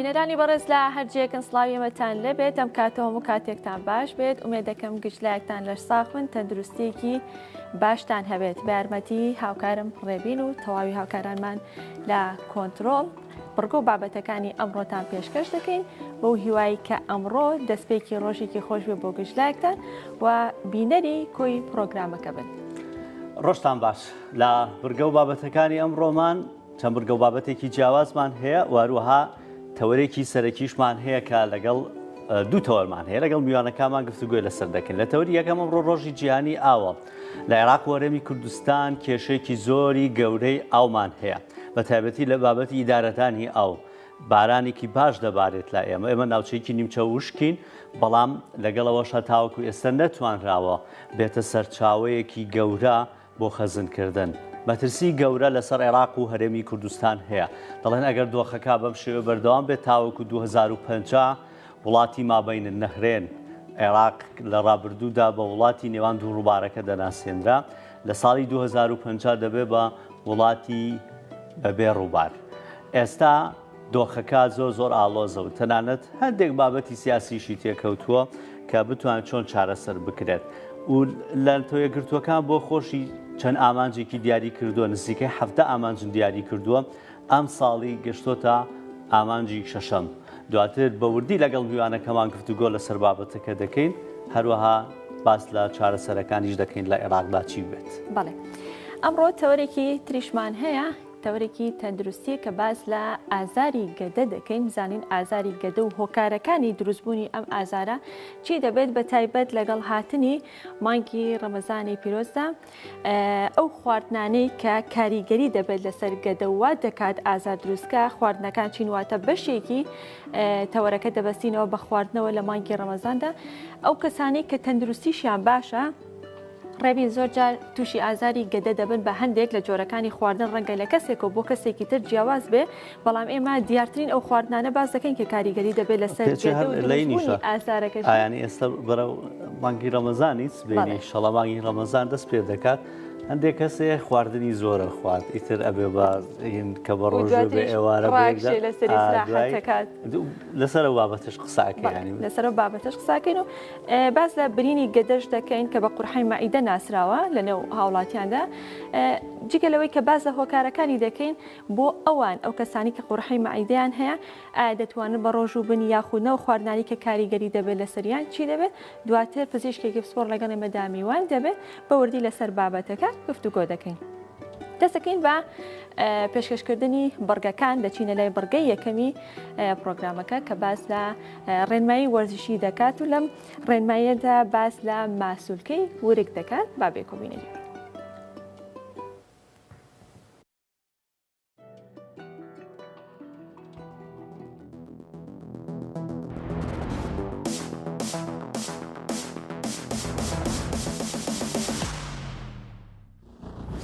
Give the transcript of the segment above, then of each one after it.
بینەرانی بەڕێز لە هەر جێیەکن سڵاوی ئێمەتان لێبێت ئەم کاتەوە هەموو کاتێکتان باش بێت ئومێد دەکەم گشت لایەکتان لەش ساغ بن تەندروستیەکی باشتان هەبێت بە یارمەتی هاوکارم ڕێبین و تەواوی هاوکارانمان لە کۆنترۆڵ بڕگە و بابەتەکانی ئەمڕۆتان پێشکەش دەکەین بەو هیوای کە ئەمڕۆ دەستپێکی ڕۆژێکی خۆش بێ بۆ گشت لایەکتان و بینەری کۆی پرۆگرامەکە بن. ڕۆژتان باش لە بڕگە و بابەتەکانی ئەمڕۆمان چەند بڕگە و بابەتێکی جیاوازمان هەیە و هەروەها تەوەرێکی سەرەکیشمان هەیە کە لەگەڵ دوو تەوەرمان هەیە لەگەڵ میوانەکانمان گفتوگۆی لەسەر دەکەین لە تەوەری یەکەم ئەمڕۆ ڕۆژی جیهانی ئاوە لە عێراق و هەرێمی کوردستان کێشەیەکی زۆری گەورەی ئاومان هەیە بە تایبەتی لە بابەتی ئیدارەدانی ئاو بارانێکی باش دەبارێت لە ئێمە ئێمە ناوچەیەکی نیمچە وشکین بەڵام لەگەڵەوەشە تاوەکو ئێستا نەتوانراوە بێتە سەرچاوەیەکی گەورە بۆ خەزنکردن. مەترسی گەورە لەسەر عێراق و هەرێمی کوردستان هەیە. دەڵێن ئەگەر دۆخەکە بەم شێوە بەردەوام بێت تاوەکو 2050 وڵاتی مابەین النهرێن، عێراق لە ڕابردوودا بە وڵاتی نێوان دوو ڕووبارەکە دەناسێنرا، لە ساڵی 2050 دەبێت بە وڵاتی بەبێ ڕووبار. ئێستا دۆخەکە زۆر زۆر ئاڵۆزە و تەنانەت هەندێک بابەتی سیاسیشی تێکەوتووە کە بتوان چۆن چارەسەر بکرێت و لە نەتەوە یەکگرتووەکان بۆ خۆشی چەند ئامانجێکی دیاری کردووە نزیکەی حەفتە ئامانجن دیاری کردووە ئەم ساڵی گەشتۆتە ئامانجی شەشەم دواتر بە وردی لەگەڵ میوانەکەمان گفتوگۆ لەسەر بابەتەکە دەکەین هەروەها باس لە چارەسەرەکانیش دەکەین لە عێراقدا چی بێت. بەڵێ ئەمڕۆ تەوەرێکی تریشمان هەیە تەوەرێکی تەندروستیە کە باس لە ئازاری گەدە دەکەین، بزانین ئازاری گەدە و هۆکارەکانی دروستبوونی ئەم ئازارە چی دەبێت بە تایبەت لەگەڵ هاتنی مانگی ڕەمەزانی پیرۆزدا ئەو خواردنانەی کە کاریگەری دەبێت لەسەر گەدە و وا دەکات ئازار دروستکە خواردنەکان چین واتە بەشێکی تەوەرەکە دەبەستینەوە بە خواردنەوە لە مانگی ڕەمەزاندا ئەو کەسانەی کە تەندروستیشیان باشە ڕێبین زۆر جار تووشی ئازاری گەدە دەبن بە هەندێک لە جۆرەکانی خواردن ڕەنگە لە کەسێکەوە بۆ کەسێکی تر جیاواز بێ بەڵام ئێمە دیارترین ئەو خواردنانە باس دەکەین کە کاریگەری دەبێت لەسەر گەدە و دروستبوونی ئازارەکەش. ئایانی ئێستا بەرەو مانگی ڕەمەزانی سبەینێ ئیشەڵا مانگی ڕەمەزان دەست پێ دەکات هەندێک کەس هەیە خواردنی زۆرە خوارد ئیتر ئەبێ بە کە بە ڕۆژ بێ ئێوارە لەسەر ئەو بابەتەش قساکەین لەسەر ئەو بابەتەش قساکەین و باس لە برینی گەدەش دەکەین کە بە قورحەی مەعیدە ناسراوە لە نێو هاوڵاتیاندا جگە لەوەی کە باس لە هۆکارەکانی دەکەین بۆ ئەوان ئەو کەسانی کە قورحەی مەعیدەیان هەیە ئایا دەتوانن بە ڕۆژوو بن یاخود نەو خواردنانی کە کاریگەری دەبێت لەسەریان چی دەبێت دواتر پزیشکێکی پسپۆڕ لەگەڵ ئێمەدا میوان دەبێت بە وردی لەسەر بابەتەکە گفتوگۆ دەکەین. دەستەکەین بە پێشکەشکردنی بڕگەکان دەچینە لای بڕگەی یەکەمی پرۆگرامەکە کە باس لە ڕێنمایی وەرزشی دەکات و لەم ڕێنماییەدا باس لە ماسولکەی ورگ دەکات با بێکۆ بینەری.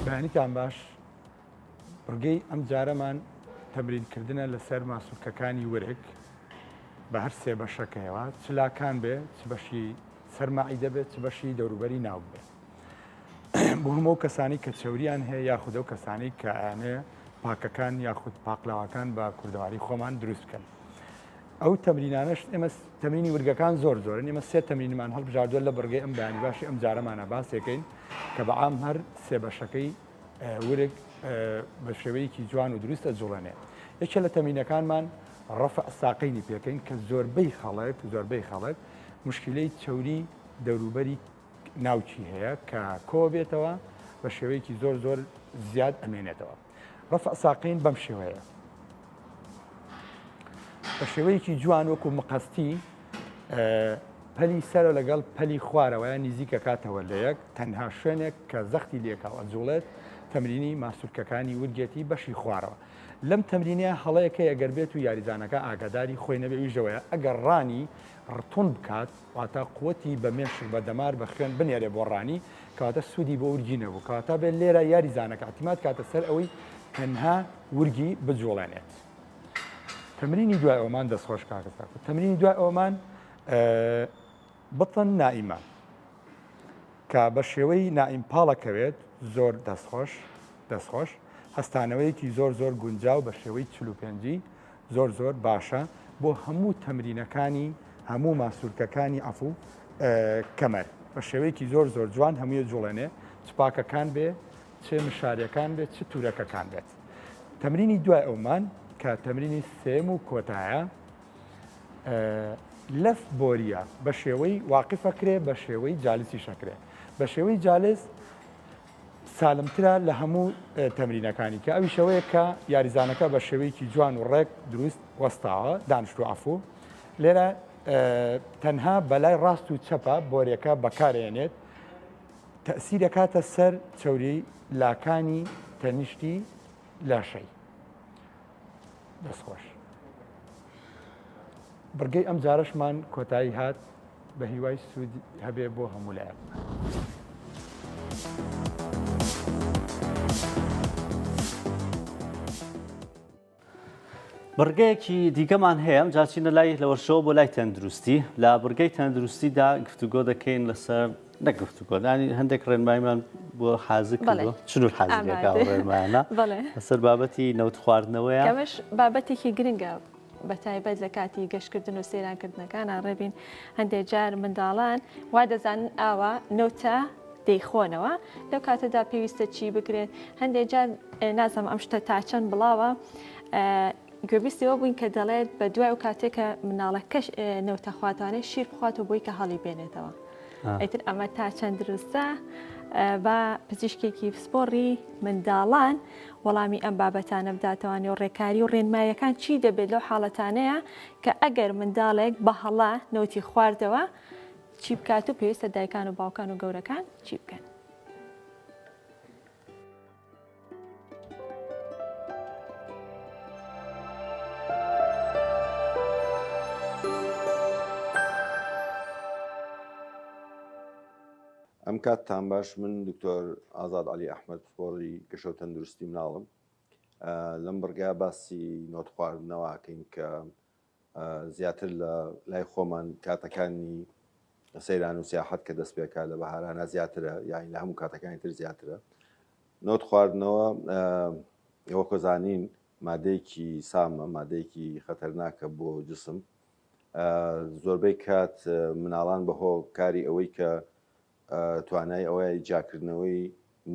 بەیانیتان باش بڕگەی ئەم جارەمان تەمرینکردنە لەسەر ماسولکەکانی ورگ بە هەر سێ بەشەکەیەوە چ لاکان بێ چ بەشی سەر مەعیدە بێت چ بەشی دەوروبەری ناو بێت بۆ هەموو ئەو کەسانی کە چەوریان هەیە یاخود ئەو کەسانی کە ئەیانێ پاکەکان یاخود پاقلاوەکان بە کوردەواری خۆمان دروست بکەن ئەو تەمرینانەش ئێمە تەمرینی ورگەکان زۆر زۆرن ئێمە سێ تەمرینمان هەڵبژاردووە لە بڕگەی ئەم بەیانی باشی ئەم جارەمانە باسێکەین کە بە عام هەر سێ بەشەکەی ورگ بە شێوەیەکی جوان و دروست ئەجوڵێنێ یەکێ لە تەمرینەکانمان ڕەفع ساقینی پێکەین کە زۆربەی خەڵک زۆربەی خەڵک مشکلەی چەوری دەوروبەری ناوکی هەیە کە کۆبێتەوە بە شێوەیەکی زۆر زۆر زیاد ئەمێنێتەوە ڕەفع ساقین بەم شێوەیە بە شێوەیەکی جوان وەکو مقەستی پەلی سەرە لەگەڵ پەلی خوارەوە نزیکە کاتەوە لە یەک تەنها شوێنێک کە زەختی لێکاو ئەجوڵێت تەمرینی ماسولکەکانی ورگێتی بەشی خوارەوە لەم تەمرینە هەڵەیەکە ئەگەر بێت و یاریزانەکە ئاگاداری خۆی نەبێ ویژەوەیە ئەگەر ڕانی ڕتون بکات واتە قوتی بە مێشک بە دەمار بە خوێن بنێرێ بۆ ڕانی کەواتە سوودی بۆ ورگی نەبوو کەواتە بێت لێرە یاریزانەکە اعتماد کاتە سەر ئەوەی تەنها ورگی بجوڵێنێت. تەمرینی دوای ئەومان دەستخۆش کاکە ساکۆ تەمرینی دوای ئەومان بطن نائیمە کە بە شێوەی نائیم پاڵەکەوێت زۆر دەستخۆش دەستخۆش هەستانەوەیەکی زۆر زۆر گونجاو بە شێوەی 45 زۆر زۆر باشە. بۆ هەموو تەمرینەکانی هەموو ماسولکەکانی عەفو کەمەر بە شێوەیەکی زۆر زۆر جوان هەمووی جوڵێنێ چ پاکەکان بێ چ مشارەکان بێت چ تورەکەکان بێت. تەمرینی دوای ئەومان کە تەمرینی سێم و کۆتایە لەف بۆریە بە شێوەی واقفەکرێ بە شێوەی جالسی شەکرێ بە شێوەی جالس سالمترە لە هەموو تەمرینەکانی کە ئەویش ئەوەیە کە یاریزانەکە بە شێوەیەکی جوان و ڕێک دروست وەستاوە دانیشتوو عەفو لێرە تەنها بەلای ڕاست و چەپە بۆرێکە بەکارێنێت تەسیرەکاتە سەر چەوری لاکانی تەنیشتی لاشەی دەستخۆش بڕگەی ئەم جارەشمان کۆتایی هات بە هیوای سوود هەبێ بۆ هەموو لایەک. بڕگەیەکی دیکەمان هەیە ئەمجا چینە لای لەوەرشەوە بۆ لای تەندروستی لە بڕگەی تەندروستیدا گفتوگۆ دەکەین لەسەر نەک گفتوگۆدانی هەندێک ڕێنماییمان بۆ حازر کردووە چنور حازرەکە ڕێنمایانە لەسەر بابەتی نەوت خواردنەوەیە ئەمەش بابەتێکی گرنگە بە تایبەت لە کاتی گەشتکردن و سەیرانکردنەکانا ڕێبین هەندێک جار منداڵان وا دەزانن ئاوا نەوتە دەیخۆنەوە لەو کاتەدا پێویستە چی بکرێت هەندێک جار نازانم ئەم شتە تا چەند بڵاوە گوێبیستەوە بووین کە دەڵێت بە دوای ئەو کاتێک کە مناڵەکەش نەوتە خواتوانێت شیر بخوات و بۆی کە هەڵی بێنێتەوە ئیتر ئەمە تا چەند دروستە با پزیشکێکی پسپۆڕی منداڵان وەڵامی ئەم بابەتانە بداتەوانێ و ڕێکاری و ڕێنمایەکان چی دەبێت لەو حاڵەتانەیە کە ئەگەر منداڵێک بە هەڵە نەوتی خواردەوە چی بکات و پێویستە دایکان و باوکان و گەورەکان چی بکەن. ئەم کاتتان باش من دکتۆر ئازاد علی ئەحمد پسپۆڕی گەشە و تەندروستی مناڵم لەم بڕگا باسی نۆت خواردنەوەکەین کە زیاتر لە لای خۆمان کاتەکانی سەیران و سیاحەت کە دەست پێکا لە بەهارانە زیاترە یانی لە هەموو کاتەکانی تر زیاترە نۆت خواردنەوە ئێوە کۆزانین مادەیەکی سامە مادەیەکی خەتەرناکە بۆ جسم زۆربەی کات مناڵان بە هۆکاری ئەوەی کە توانای ئەوەی جیاکردنەوەی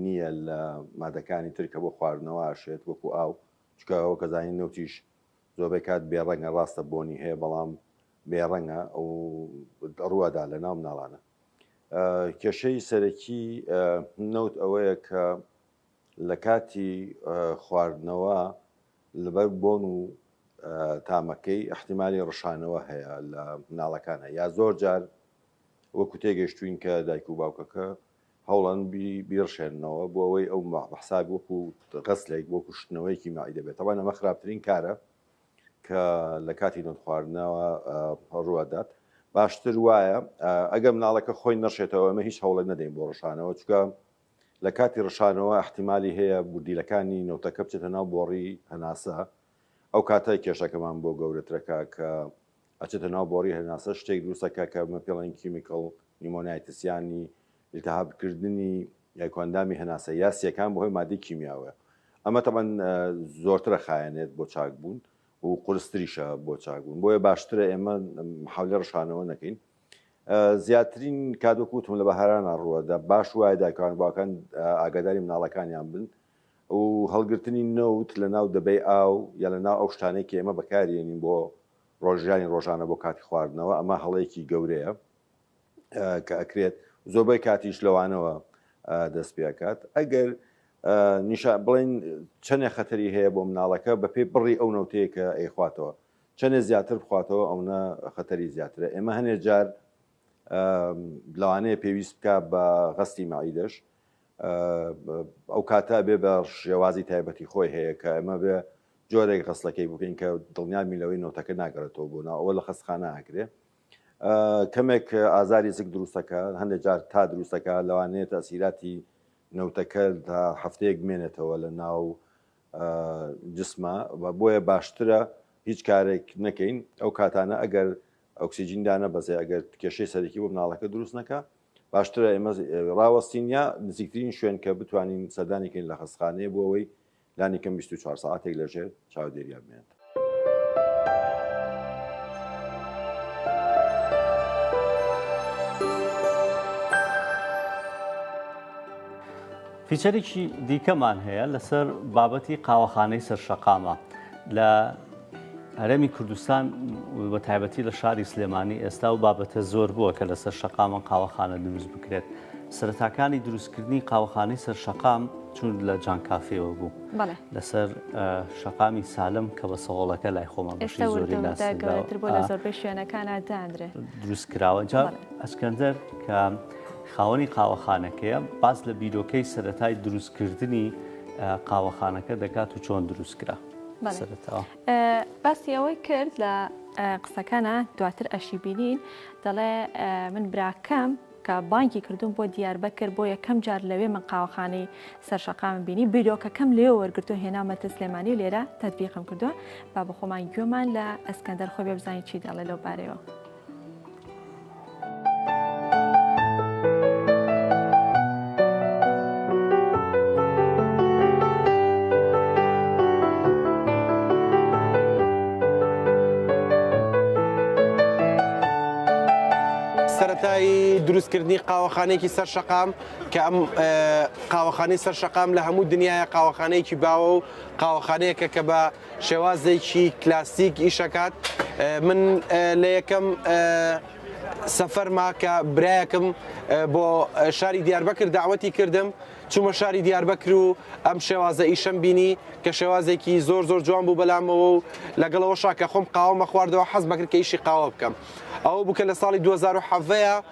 نییە لە مادەکانی تر کە بۆ خواردنەوە ئاشێت وەکو ئاو چکە ئەوە کە زانین نەوتیش زۆربەی کات بێڕەنگە ڕاستە بۆنی هەیە بەڵام بێڕەنگە و ڕووەدا لە ناو مناڵانە کێشەی سەرەکی نەوت ئەوەیە کە لە کاتی خواردنەوە لەبەر بۆن و تامەکەی احتیممالی ڕشانەوە هەیە لە مناڵەکانە یا زۆر جار وەکو تێگەشتوین کە دایک و باوکەکە هەوڵەن بیڕشێننەوە بۆ ئەوەی ئەو بە حساب وەکو غەسلێک بۆ کوشتنەوەیەکی مەعیدە بێت تەبعەن ئەمە خراپترین کارە کە لە کاتی نۆت خواردنەوە ڕووەدات باشتر وایە ئەگەر مناڵەکە خۆی نەڕشێتەوە ئەمە هیچ هەوڵێک نەدەین بۆ ڕشانەوە چونکە لە کاتی ڕشانەوە احتیمالی هەیە گوردیلەکانی نەوتەکە بچێتە ناو بۆڕی هەناسە ئەو کاتە کێشەکەمان بۆ گەورەترەکە کە ئەچێتە ناو بۆڕی هەناسە شتێک دروستەکە کە مە پێڵێن chemical pneumonitis یانی التهابکردنی کۆئەندامی هەناسە یا سیەکان بەهۆی مادەی کیمیاوە ئەمە تەبعەن زۆرترە خایەنێت بۆ چاکبوون و قورستریشە بۆ چاکبوون بۆیە باشترە ئێمە حەولێ ڕشانەوە نەکەین زیاترین کات وەکو وتم لە بەهارانە ڕووەدا باش وایە دایکان باوکان ئاگاداری مناڵەکانیان بن و هەڵگرتنی نەوت لە ناو دەبەی ئاو یا لە ناو ئەو شتانەی کە ئێمە بەکارێنین بۆ ڕۆژیانی ڕۆژانە بۆ کاتی خواردنەوە ئەمە هەڵەیەکی گەورەیە کە ئەکرێت زۆربەی کاتیش لەوانەوە دەست پێکات ئەگەر نیشان بڵین چەندێ خەتەری هەیە بۆ مناڵەکە بەپێی بڕی ئەو نەوتەیە کە ئەیخواتەوە چەندێ زیاتر بخواتەوە ئەوە خەتەری زیاترە ئێمە هەنێ جار لەوانەیە پێویست بکە بە غەستی مەعیدەش ئەو کاتە بێ بە شێوازی تایبەتی خۆی هەیە کە ئەمە بێ جۆرێک غەسلەکەی بکەین کە دڵنیابین لەوەی نەوتەکە ناگەڕێتەوە بۆ ناو ئەوە لە خەستخانە ئەکرێ کەمێک ئازاری زگ دروستەکە هەندێک جار تا دروستەکە لەوانەیە تەسیراتی نەوتەکە تا هەفتەیەک بمێنێتەوە لە ناو جسمە بۆیە باشترە هیچ کارێک نەکەین ئەو کاتانە ئەگەر ئۆکسیجین دانەبەزێ ئەگەر کێشەی سەرەکی بۆ مناڵەکە دروست نەکە باشترە ئێمە ڕاوەستین یا نزیکترین شوێن کە بتوانین سەردانیکەین لە خەستخانەیە بۆ ئەوەی لانی کەم 24 ساعتێک لەژێر چاودێریا بمێنێت. feature ێکی دیکەمان هەیە لەسەر بابەتی قاوەخانەی سەر شەقامە لە هەرێمی کوردستان بە تایبەتی لە شاری سلێمانی ئێستا و بابەتە زۆر بووە کە لەسەر شەقامە قاوەخانە دروست بکرێت. سەرەتاکانی دروستکردنی قاوەخانەی سەر شەقام چون لە جان کافێوە بوو لەسەر شەقامی سالم کە بە سەوڵەکە لای خۆمان بەشی زۆری ناسراوە بۆ لە زۆربەی شوێنەکانە دانرێ دروست کراوە. جا ئەسکەندەر کە خاوەنی قاوەخانەکەیە باس لە بیرۆکەی سەرەتای دروستکردنی قاوەخانەکە دەکات و چۆن دروست کرا. سەرەتاوە باسی ئەوەی کرد لە قسەکانە دواتر ئەشی بینین دەڵێ من براکەم کە بانگی کردووم بۆ دیاربەکر بۆ یەکەم جار لەوێ من قاوەخانەی سەر شەقامم بینی بیرۆکەکەم لێوە وەرگرتووە هێنامەتە سلێمانی و لێرە تەتبیقم کردووە با بەخۆمان گوێمان لە ئەسکەندەر خۆی بێ بزانین چی دەڵێ لەو بارەیەوە. سەرەتای دروستکردنی قاوەخانەیەکی سەر شەقام کە ئەم قاوەخانەی سەر شەقام لە هەموو دنیاە قاوەخانەیەکی باوە و قاوەخانەیەکە کە بە شێوازێکی کلاسیک ئیشەکات من لە یەکەم سەفەرما کە برایەکم بۆ شاری دیاربەکر داوەتی کردم چوومە شاری دیاربەکر و ئەم شێوازە ئیشەم بینی کە شێوازێکی زۆر زۆر جوان بوو بەلامەوە و لەگەڵەوەشا کە خۆم قاوەمە خواردەوە حەز بەکرد کە ئیشی قاوە بکەم. ئەوە بوو کە لە ساڵی 2017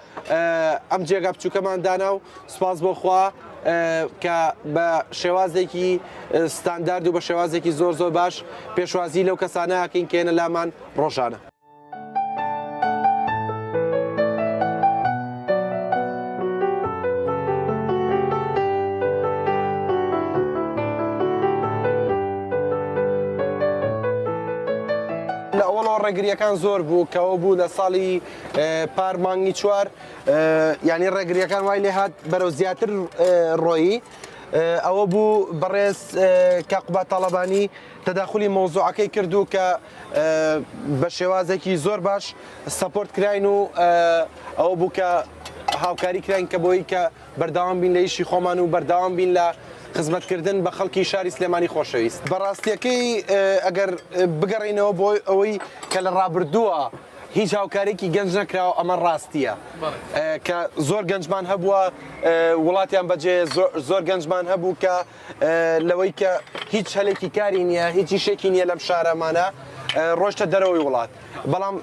ئەم جێگا بچووکەمان دانا و سوپاس بۆ خوا کە بە شێوازێکی ستاندارد و بە شێوازێکی زۆر زۆر باش پێشوازی لەو کەسانە ئەکەین کە یەنە لامان ڕۆژانە. لە ئەوەڵەوە ڕێگریەکان زۆر بوو کەەوە بوو لە ساڵی پار مانگی چوار ینی ڕێگریەکان وای لێ هات بەرەو زیاتر ڕۆیی ئەوە بوو بەڕێز کاقوبا تاڵەبانی تەداخلی مەوزوعەکەی کرد و کە بە شێوازێکی زۆر باش support کراین و ئەوە بوو کە هاوکاری کراین کە بۆی کە بەردەوام بین لە ئیشی خۆمان و بەردەوام بین لە خزمەتکردن بە خەڵکی شاری سلێمانی خۆشەویست. بەڕاستیەکەی ئەگەر بگەڕێینەوە بۆ ئەوەی کە لە ڕابردووە هیچ هاوکارێکی گەنج نەکراوە ئەمە ڕاستیە کە زۆر گەنجمان هەبووە وڵاتیان بەجێ زۆر گەنجمان هەبوو کە لەوەی کە هیچ هەلێکی کاری نییە هیچ ئیشێکی نییە لەم شارەمانە ڕۆشتە دەرەوەی وڵات بەڵام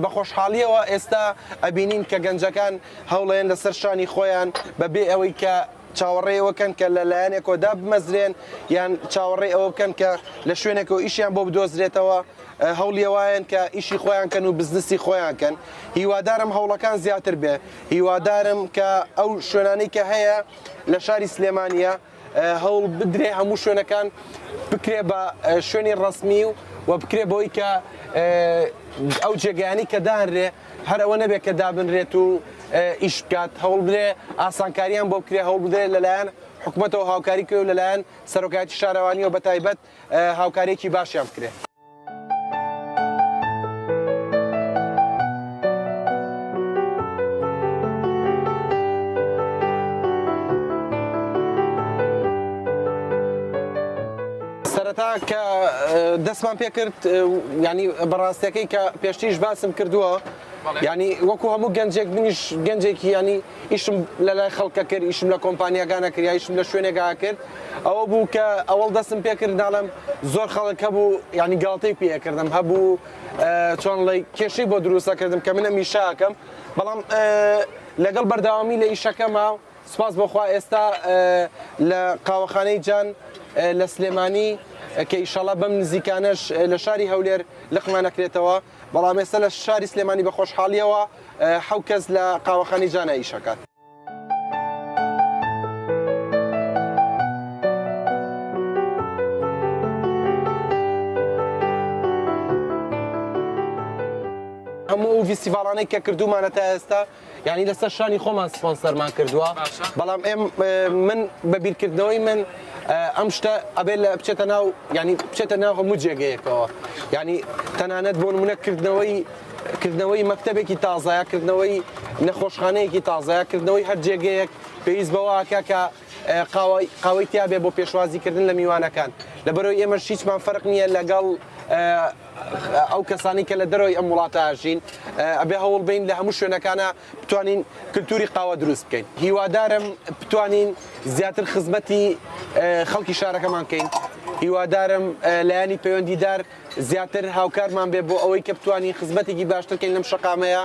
بە خۆشحاڵیەوە ئێستا ئەبینین کە گەنجەکان هەوڵێن لەسەر شانی خۆیان بەبێ ئەوەی کە چاوەڕێی ئەوە کەن کە لە لایەنێکەوە دابمەزرێن یان چاوەڕێی ئەوە بکەن کە لە شوێنێکەوە ئیشیان بۆ بدۆزرێتەوە هەوڵی ئەوایەن کە ئیشی خۆیان کەن و بزنسی خۆیان کەن هیوادارم هەوڵەکان زیاتر بێ هیوادارم کە ئەو شوێنانەی کە هەیە لە شاری سلێمانیە هەوڵ بدرێ هەموو شوێنەکان بکرێ بە شوێنی ڕەسمی و و بکرێ بۆی کە ئەو جێگایانی کە دانرێ هەر ئەوە نەبێت کە دابنرێت و ئیش بکات هەوڵ بدرێ ئاسانکاریان بۆ بکرێ هەوڵ بدرێت لەلایەن حکومەتەوە هاوکاری بکرێ و لەلایەن سەرۆکایەتی شارەوانیەوە بەتایبەت هاوکاریەکی باشیان بکرێ. سەرەتا کە دەستمان پێکرد ینی بەڕاستەکەی کە پێشتریش باسم کردووە ینی وەکو هەموو گەنجێک منیش گەنجێکی ینی ئیشم لە لای خەڵکە کرد ئیشم لە کۆمپانیاکانە کرد یا ئیشم لە شوێنێکا کرد ئەوە بوو کە ئەوەڵ دەستم پێکرد ناڵم زۆر خەڵک هەبوو ینی گاڵتەی پێکردم هەبوو چۆن ڵی کێشەی بۆ دروستە کردم کە منە میشاکەم بەڵام لەگەڵ بەردەوامی لە ئیشەکەما سوپاس بۆ خوا ئێستا لە قاوەخانەی جان لە سلێمانی کە ئیشەڵا بەم نزیکانەش لە شاری هەولێر لقمان ئەکرێتەوە بەڵام ئێستا لە شاری سلێمانی بە خۆشحاڵیەوە حەو کەس لە قاوەخانەی جانا ئیشەکات. هەموو ئەو ڤیستیڤاڵانەی کە کردوومانە تا ئێستا یانی لەسەر شانی خۆمان سپۆنسەرمان کردووە بەڵام ئێم من بە بیرکردنەوەی من ئەم شتە ئەبێت لە بچێتە ناو ینی بچێتە ناو هەموو جێگەیەکەوە ینی تەنانەت بۆ نمونە کردنەوەی کردنەوەی مەکتەبێکی تازەیە کردنەوەی نەخۆشخانەیەکی تازەیە کردنەوەی هەر جێگەیەک پێویست بەوەکە کە قاوەی تیابێ بۆ پێشوازیکردن لە میوانەکان لەبەرەوەی ئێمەش هیچمان فەرق نییە لەگەڵ ئەو کەسانی کە لە دەرەوەی ئەم وڵاتە ئەژین ئەبێ هەوڵ بین لە هەموو شوێنەکانە بتوانین کللتوری قاوە دروست بکەین هیوادارم بتوانین زیاتر خزمەتی خەڵکی شارەکەمان کەین هیوادارم لایەنی پەیوەندیدار زیاتر هاوکارمان بێ بۆ ئەوەی کە بتوانین خزمەتێکی باشتر کەین لەم شەقامەیە.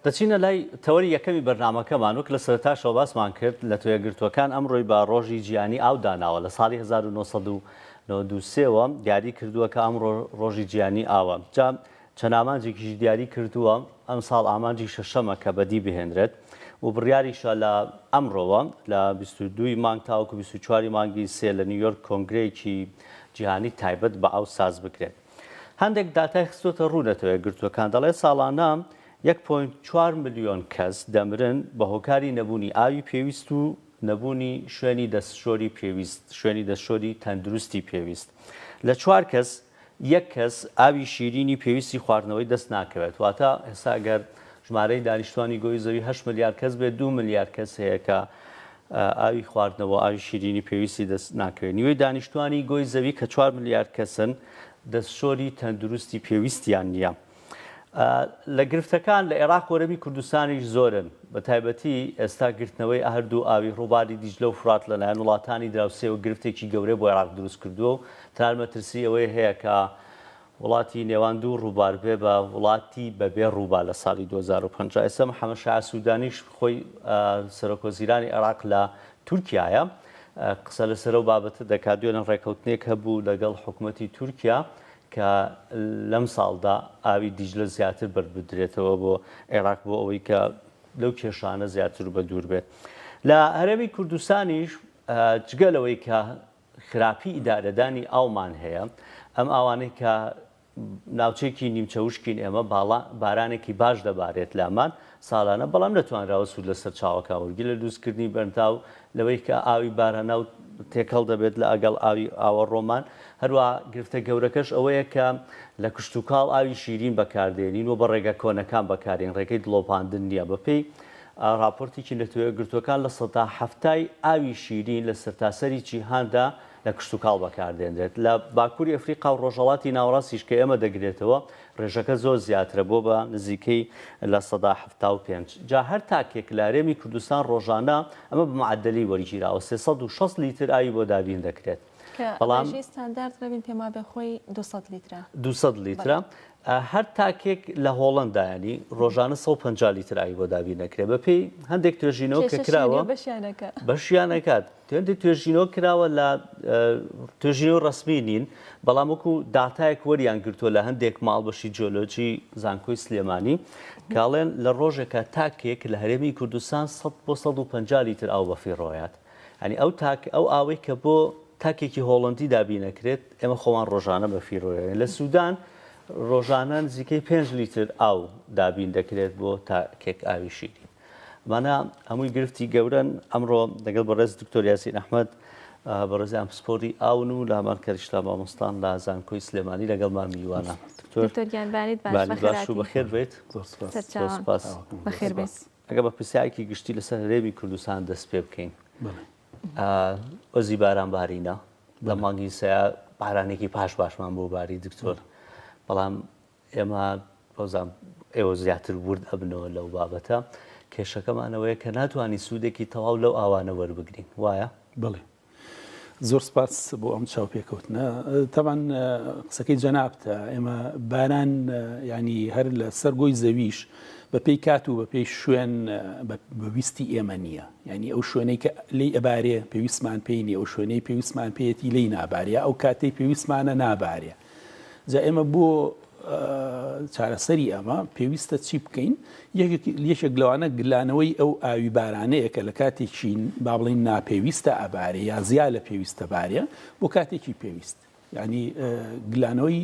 دەچینە لای تەوەری یەکەمی بەرنامەکەمان، وەک لە سەرەتاشەوە باسمان کرد، نەتەوە یەکگرتووەکان ئەمڕۆی بە ڕۆژی جیهانی ئاو داناوە، لە ساڵی 1993 وە دیاری کردووە کە ئەمڕۆ ڕۆژی جیهانی ئاوە، جا چەند ئامانجێکیشی دیاری کردووە، ئەمساڵ ئامانجی شەشەمە کە بەدی بهێنرێت و بڕیاریشە لە ئەمڕۆوە لە 22 ی مانگ تاوەکو 24 ی مانگی سێ لە نیویۆرک کۆنگرەیەکی جیهانی تایبەت بە ئاو ساز بکرێت. هەندێک داتای خستۆتە ڕوو نەتەوە یەکگرتووەکان دەڵێت ساڵانە 1.4 ملیۆن کەس دەمرن بە هۆکاری نەبوونی ئاوی پێویست و نەبوونی شوێنی دەستشۆری پێویست شوێنی دەستشۆری تەندروستی پێویست لە چوار کەس یەک کەس ئاوی شیرینی پێویستی خواردنەوەی دەست ناکەوێت واتە ئێستا گەر ژمارەی دانیشتوانی گۆی زەوی 8 ملیار کەس بێت 2 ملیار کەس هەیە کە ئاوی خواردنەوە ئاوی شیرینی پێویستی دەست ناکەوێت. نیوەی دانیشتوانی گۆی زەوی کە چوار ملیار کەسن دەستشۆری تەندروستی پێویستیان نییە. لە گرفتەکان لە عێراق و هەرێمی کوردستانیش زۆرن، بە تایبەتی ئێستا گرتنەوەی هەردوو ئاوی ڕووباری دیجلە و فورات لەلایەن وڵاتانی دراوسێوە گرفتێکی گەورەی بۆ عێراق دروست کردووە و تەنانەت مەترسی ئەوەی هەیە کە وڵاتی نێوان دوو ڕووبار بێ بە وڵاتی بەبێ ڕووبار لە ساڵی 2050. ئێستا محەمەد شیاع سوودانیش خۆی سەرۆکوەزیرانی عێراق لە تورکیایە قسە لەسەر ئەو بابەتە دەکات. دوێنێ ڕێککەوتنێک هەبوو لەگەڵ حکومەتی تورکیا کە لەم ساڵدا ئاوی دیجلە زیاتر بەربدرێتەوە بۆ عێراق بۆ ئەوەی کە لەو کێشانە زیاتر بە دوور بێت. لە هەرێمی کوردستانیش جگە لەوەی کە خراپی ئیدارەدانی ئاومان هەیە، ئەم ئاوانەی کە ناوچەیەکی نیمچە وشکین ئێمە باڵا بارانێکی باش دەبارێت لامان ساڵانە بەڵام نەتوانراوە سوود لە سەرچاوەکان وەرگرین لە دروستکردنی بەنداو لەوەی کە ئاوی باراناو تێکەڵ دەبێت لە ئەگەڵ ئاوی ئاوەڕۆمان هەروە گرفتە گەورەکەش ئەوەیە کە لە کشتوکاڵ ئاوی شیرین بەکاردێنین و بە ڕێگە کۆنەکان بەکارین ڕێگەی دڵۆپاندن نییە بەپێی ڕاپۆرتێکی نەتەوەیەکگرتووەکان 70% ئاوی شیرین لە سەرتاسەری جیهاندا لە کشتوکاڵ بەکاردێنرێت. لە باکووری ئەفریقا و ڕۆژهەڵاتی ناوەڕاستیش کە ئێمە دەگرێتەوە ڕێژەکە زۆر زیاترە بۆ بە نزیکەی 75%. جا هەر تاکێک لە هەرێمی کوردستان ڕۆژانە ئەمە بە معەدەلی وەرگیراوە 360 لیتر ئاوی بۆ دابین دەکرێت. کە بەڵام ڕێژەی ستاندارد ڕێبین پێم وابێ خۆی 200 لیترە. 200 لیترە. هەر تاکێک لە هۆڵەندا یانی ڕۆژانە 150 لیتر ئاوی بۆ دابین دەکرێت بەپێی هەندێک توێژینەوە کە کێشەشیان کراوە نیە بەشیان ئەکا. بەشیان ئەکات هەندێک توێژینەوە کراوە لە توێژینەوە ڕەسمی نین بەڵام وەکو داتایەک وەریان گرتووە لە هەندێک ماڵ بەشی جیۆلۆجی زانکۆی سلێمانی کاڵێن لە ڕۆژێکە تاکێک لە هەرێمی کوردستان 100 بۆ 150 لیتر ئاو بەفیڕۆیات یانی ئەو تاک ئەو ئاوەی کە بۆ تاکێکی هۆڵەندی دابین ئەکرێت ئێمە خۆمان ڕۆژانە بە فیڕۆیەوەین لە سودان ڕۆژانە نزیکەی 5 لیتر ئاو دابین دەکرێت بۆ تاکێک ئاوی شیرین ئەمانە هەمووی گرفتی گەورەن ئەمڕۆ لەگەڵ بەڕێز دکتۆر یاسین ئەحمەد بەڕێزیان پسپۆری ئاون و لە هەمان کەریشتا مامۆستان لە زانکۆی سلێمانی لەگەڵمان میوانە دکتۆر دکتۆر گیان بانیت باش بانیت باش و بەخێرهاتی بەخێر بێیت زۆر سپاس. زۆر سەرچاوان سپاس بەخێر بێیت. ئەگەر بە پرسیارێکی گشتی لەسەر هەرێمی کوردستان دەست پێ بکەین وەرزی باران بارینە لە مانگی سەیا بارانێکی پاش باشمان بۆ باری دکتۆر بەڵام ئێمە بەزان ئێوە زیاتر ورد ئەبنەوە لەو بابەتە کێشەکەمانەوەیە کە ناتوانانی سوودێکی تەواو لەو ئاوانە وەربگرین وایە؟ بەڵێ زۆر سپاس بۆ ئەم چاوپێکەوتنە. تەبعەن قسەکەی جەنابتە ئێمە باران ینی هەر لە سەر گۆی زەویش بە پێی کات و بە پێی شوێن بە ویستی ئێمە نییە ینی ئەو شوێنەی کە لی ئەبارێ پێویستمان پێی نیە ئەو شوێنەی پێویستمان پێیەتی لی نابارێ ئەو کاتەی پێویستمانە نابارێ جا ئێمە بۆ چارەسەری ئەمە پێویستە چی بکەین یەکێک لەوانە گلانەوەی ئەو ئاوی بارانەیە کە لە کاتێکی با بڵین ناپێویستە ئەبارێ یا زیا لە پێویستە بارێ بۆ کاتێکی پێویست یعنی گلانەوەی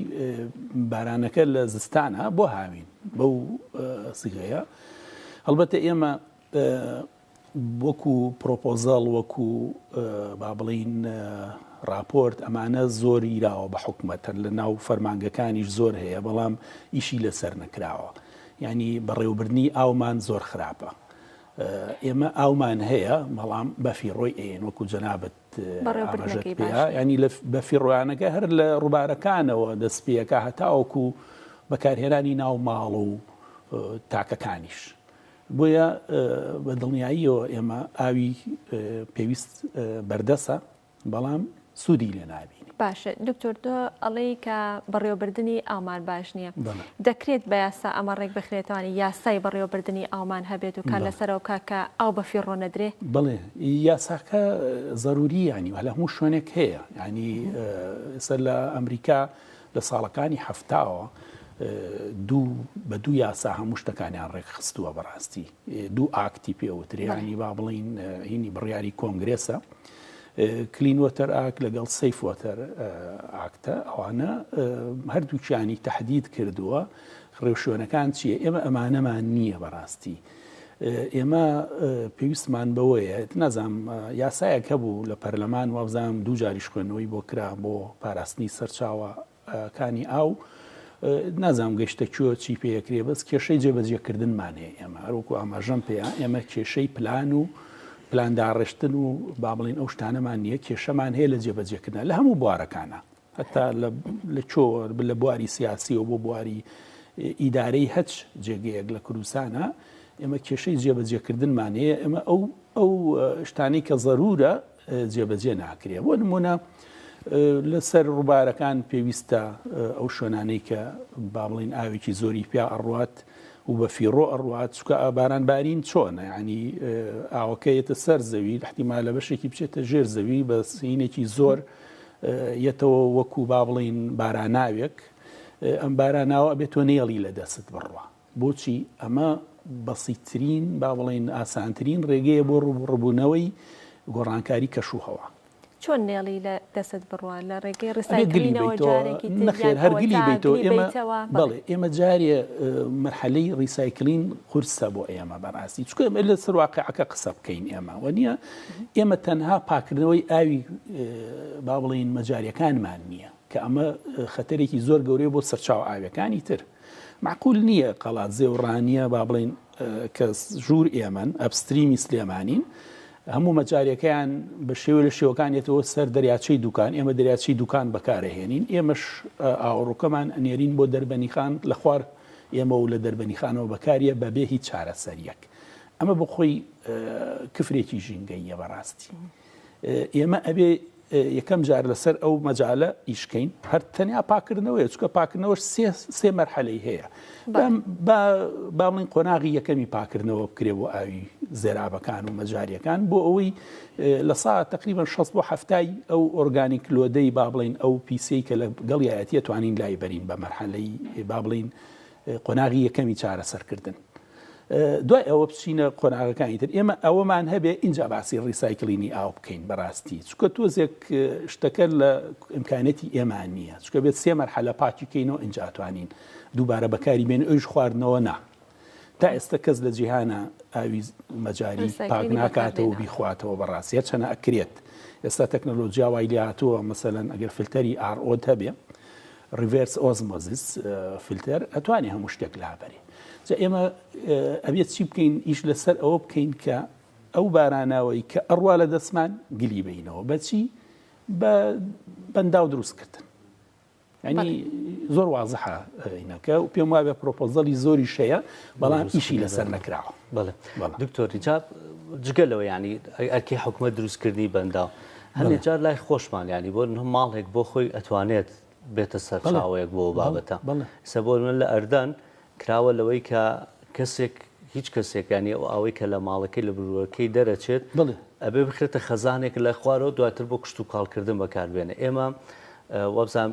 بارانەکە لە زستانە بۆ هاوین. بەو سیغەیە. هەڵبەتە ئێمە وەکو پرۆپۆزەڵ وەکو با بڵین راپۆرت ئەمانە زۆر ئیراوە بە حکومەت هەر لە ناو فەرمانگەکانیش زۆر هەیە بەڵام ئیشی لەسەر نەکراوە یعنی بەڕێوەبردنی ئاومان زۆر خراپە ئێمە ئاومان هەیە بەڵام بەفیڕۆی ئەیەن وەکو جەنابت ئاماژەت پێیا ینی لە بەفیڕۆیانەکە هەر لە ڕووبارەکانەوە دەستپێەکە هەتاوەکو بەکارهێنانی ناو ماڵ و تاکەکانیش بۆیە بە دڵنیاییەوە ئێمە ئاوی پێویست بەردەسە بەڵام سوودی لێ نابینی. باشە دکتۆر تۆ ئەڵێی کە بەڕێوەبردنی ئاومان باش نییە دەکرێت بە یاسا ئەمە ڕێک بخرێتوانی یاسای بەڕێوەبردنی ئاومان هەبێت و کار لەسەرەوە بکات کە ئاو بە فیڕۆ نەدرێ؟ بەڵێ یاساکە زەروری ینی لە هەموو شوێنێک هەیە ینی ئێستا لە ئەمریکا لە ساڵەکانی حەفتاوە دوو بە دوو یاسا هەموو شتەکانیان ڕێکخستووە بەڕاستی دوو act ی پێوترێ ینی با بڵین هینی بڕیاری کۆنگرێسە Clean Water Act لەگەڵ Safe Water Act ە ئەوانە هەردووکیانی تهدید کردووە ڕێوشوێنەکان چییە ئێمە ئەمانەمان نییە بەڕاستی ئێمە پێویستمان بەوەیە نازانم یاسایەک هەبوو لە پەرلەمان وابزانم دوو جاریش خوێندنەوەی بۆ کرا بۆ پاراستنی سەرچاوەکانی ئاو نازانم گەشتە کوێ چی پێکرێ بەس کێشەی جێبەجێکردنمان هەیە ئێمە هەروەکو ئاماژەم پێیا ئێمە کێشەی پلان و پلان داڕشتن و با بڵین ئەو شتانەمان نییە کێشەمان هەیە لە جێبەجێکردن لە هەموو بوارەکانە هەتا لە چۆ لە بواری سیاسیەوە بۆ بواری ئیدارەی هەچ جێگەیەک لە کوردستانە ئێمە کێشەی جێبەجێکردنمان هەیە ئێمە ئەو ئەو شتانەی کە زەرورە جێبەجێ ناکرێ بۆ نمونە لەسەر ڕووبارەکان پێویستە ئەو شوێنانەی کە با بڵین ئاوێکی زۆری پیا ئەڕوات و بە فیڕۆ ئەڕوات چکە باران بارین چۆنە ینی ئاوەکە یەتە سەر زەوی احتیمالە بەشێکی بچێتە ژێر زەوی بە سینێکی زۆر یەتەوە وەکو با بڵین باراناوێک ئەم باراناوە ئەبێت تۆ نێڵی لە دەست بڕوا بۆچی ئەمە بەسیترین با بڵێین ئاسانترین ڕێگەیە بۆ ڕووبەڕووبوونەوەی گۆڕانکاری کەشوهەوا. چۆن نێڵی لە دەست بڕوا؟ لە ڕێگەی ئەبێ گلی ڕیسایکلینەوە بەیتەوە جارێکی تر نەخێر یان هەر گلی ئەوەتا بەیتەوە گلی ئێمە بەیتەوە؟ بەڵێ. بەڵێ ئێمە جارێ مەرحەلەی ڕیسایکلین قورسە بۆ ئێمە بەڕاستی چونکە ئێمە لەسەر واقیعەکە قسە بکەین ئێمە وەنیە ئێمە تەنها پاکردنەوەی ئاوی با بڵێین مەجاریەکانمان نییە کە ئەمە خەتەرێکی زۆر گەورەیە بۆ سەرچاوە ئاویەکانی تر. مەعقول نییە قەڵادزێ و ڕانیە با بڵێین کە ژوور ئێمەن upstream ی سلێمانین هەموو مەجاریەکەیان بە شێوە لە شێوەکان یەتەوە سەر دەریاچەی دوکان ئێمە دەریاچەی دوکان بەکارەهێنین ئێمەش ئاوەڕۆکەمان ئەنێرین بۆ دەربەنیخان لە خوار ئێمە و لە دەربەنیخانەوە بەکاریە بەبێ هیچ چارەسەریەک ئەمە بۆ خۆی کفرێکی ژینگەییە بەڕاستی ئێمە ئەبێ یەکەم جار لەسەر ئەو مەجالە ئیش کەین هەر تەنیا پاکردنەوەیە چونکە پاکردنەوەش سێ سێ مەرحەلەی هەیە با با بڵێین قۆناغی یەکەمی پاکردنەوە بکرێ بۆ ئاوی زێرابەکان و مەجاریەکان بۆ ئەوەی لە سا تقریبا 60 بۆ هەفتای ئەو organic load ەی با بڵین ئەو پیسەی کە لە گەڵیایەتیە توانین لای بەرین بە مەرحەلەی با بڵین قۆناغی یەکەمی چارەسەرکردن دوای ئەوە بچینە قۆناغەکانی تر ئێمە ئەوەمان هەبێ ئینجا باسی recycling ی ئاو بکەین بەڕاستی چونکە تۆزێک شتەکە لە ئیمکانەتی ئێمە نییە چونکە بێت سێ مەرحەلە پاکی کەینەوە ئینجا توانین دووبارە بەکاری بێن ئەویش خواردنەوە نا تا ئێستا کەس لە جیهانە ئاوی مەجاری پاک ناکاتەوە بیخواتەوە بەڕاستی هەرچەنە ئەکرێت ئێستا تەکنەلۆجیا وای لێ هاتووە مەسەلەن ئەگەر فلتەری RO ت هەبێ Reverse Osmosis filter ئەتوانێ هەموو شتێک لابەرێ جا ئێمە ئەبێت چی بکەین ئیش لەسەر ئەوە بکەین کە ئەو باراناوەی کە ئەڕوا لە دەستمان گلی بینەوە بەچی بە بەنداو دروستکردن ینی زۆر وازحە اینەکە و پێم وابێ پرۆپۆزەلی زۆری شەیە بەڵام ئیشی لەسەر نەکراوە بەڵێ دکتۆر جا جگە لەوە ینی ئەرکی حکومە دروستکردنی بەنداو هەندێک جار لای خۆشمان ینی بۆ ماڵێک بۆ خۆی ئەتوانێت بێتە سەرچاوەیەک بۆ ئەو بابەتە. ئێستا بۆ نمونە لە ئەردەن کراوە لەوەی کە کەسێک هیچ کەسێک یانی ئەو ئاوەی کە لە ماڵەکەی لە بروەکەی دەرەچێت ئەبێ بخرێتە خەزانێک لە خوارەوە دواتر بۆ کشتوکاڵکردن بەکاربێنێ. ئێمە وابزانم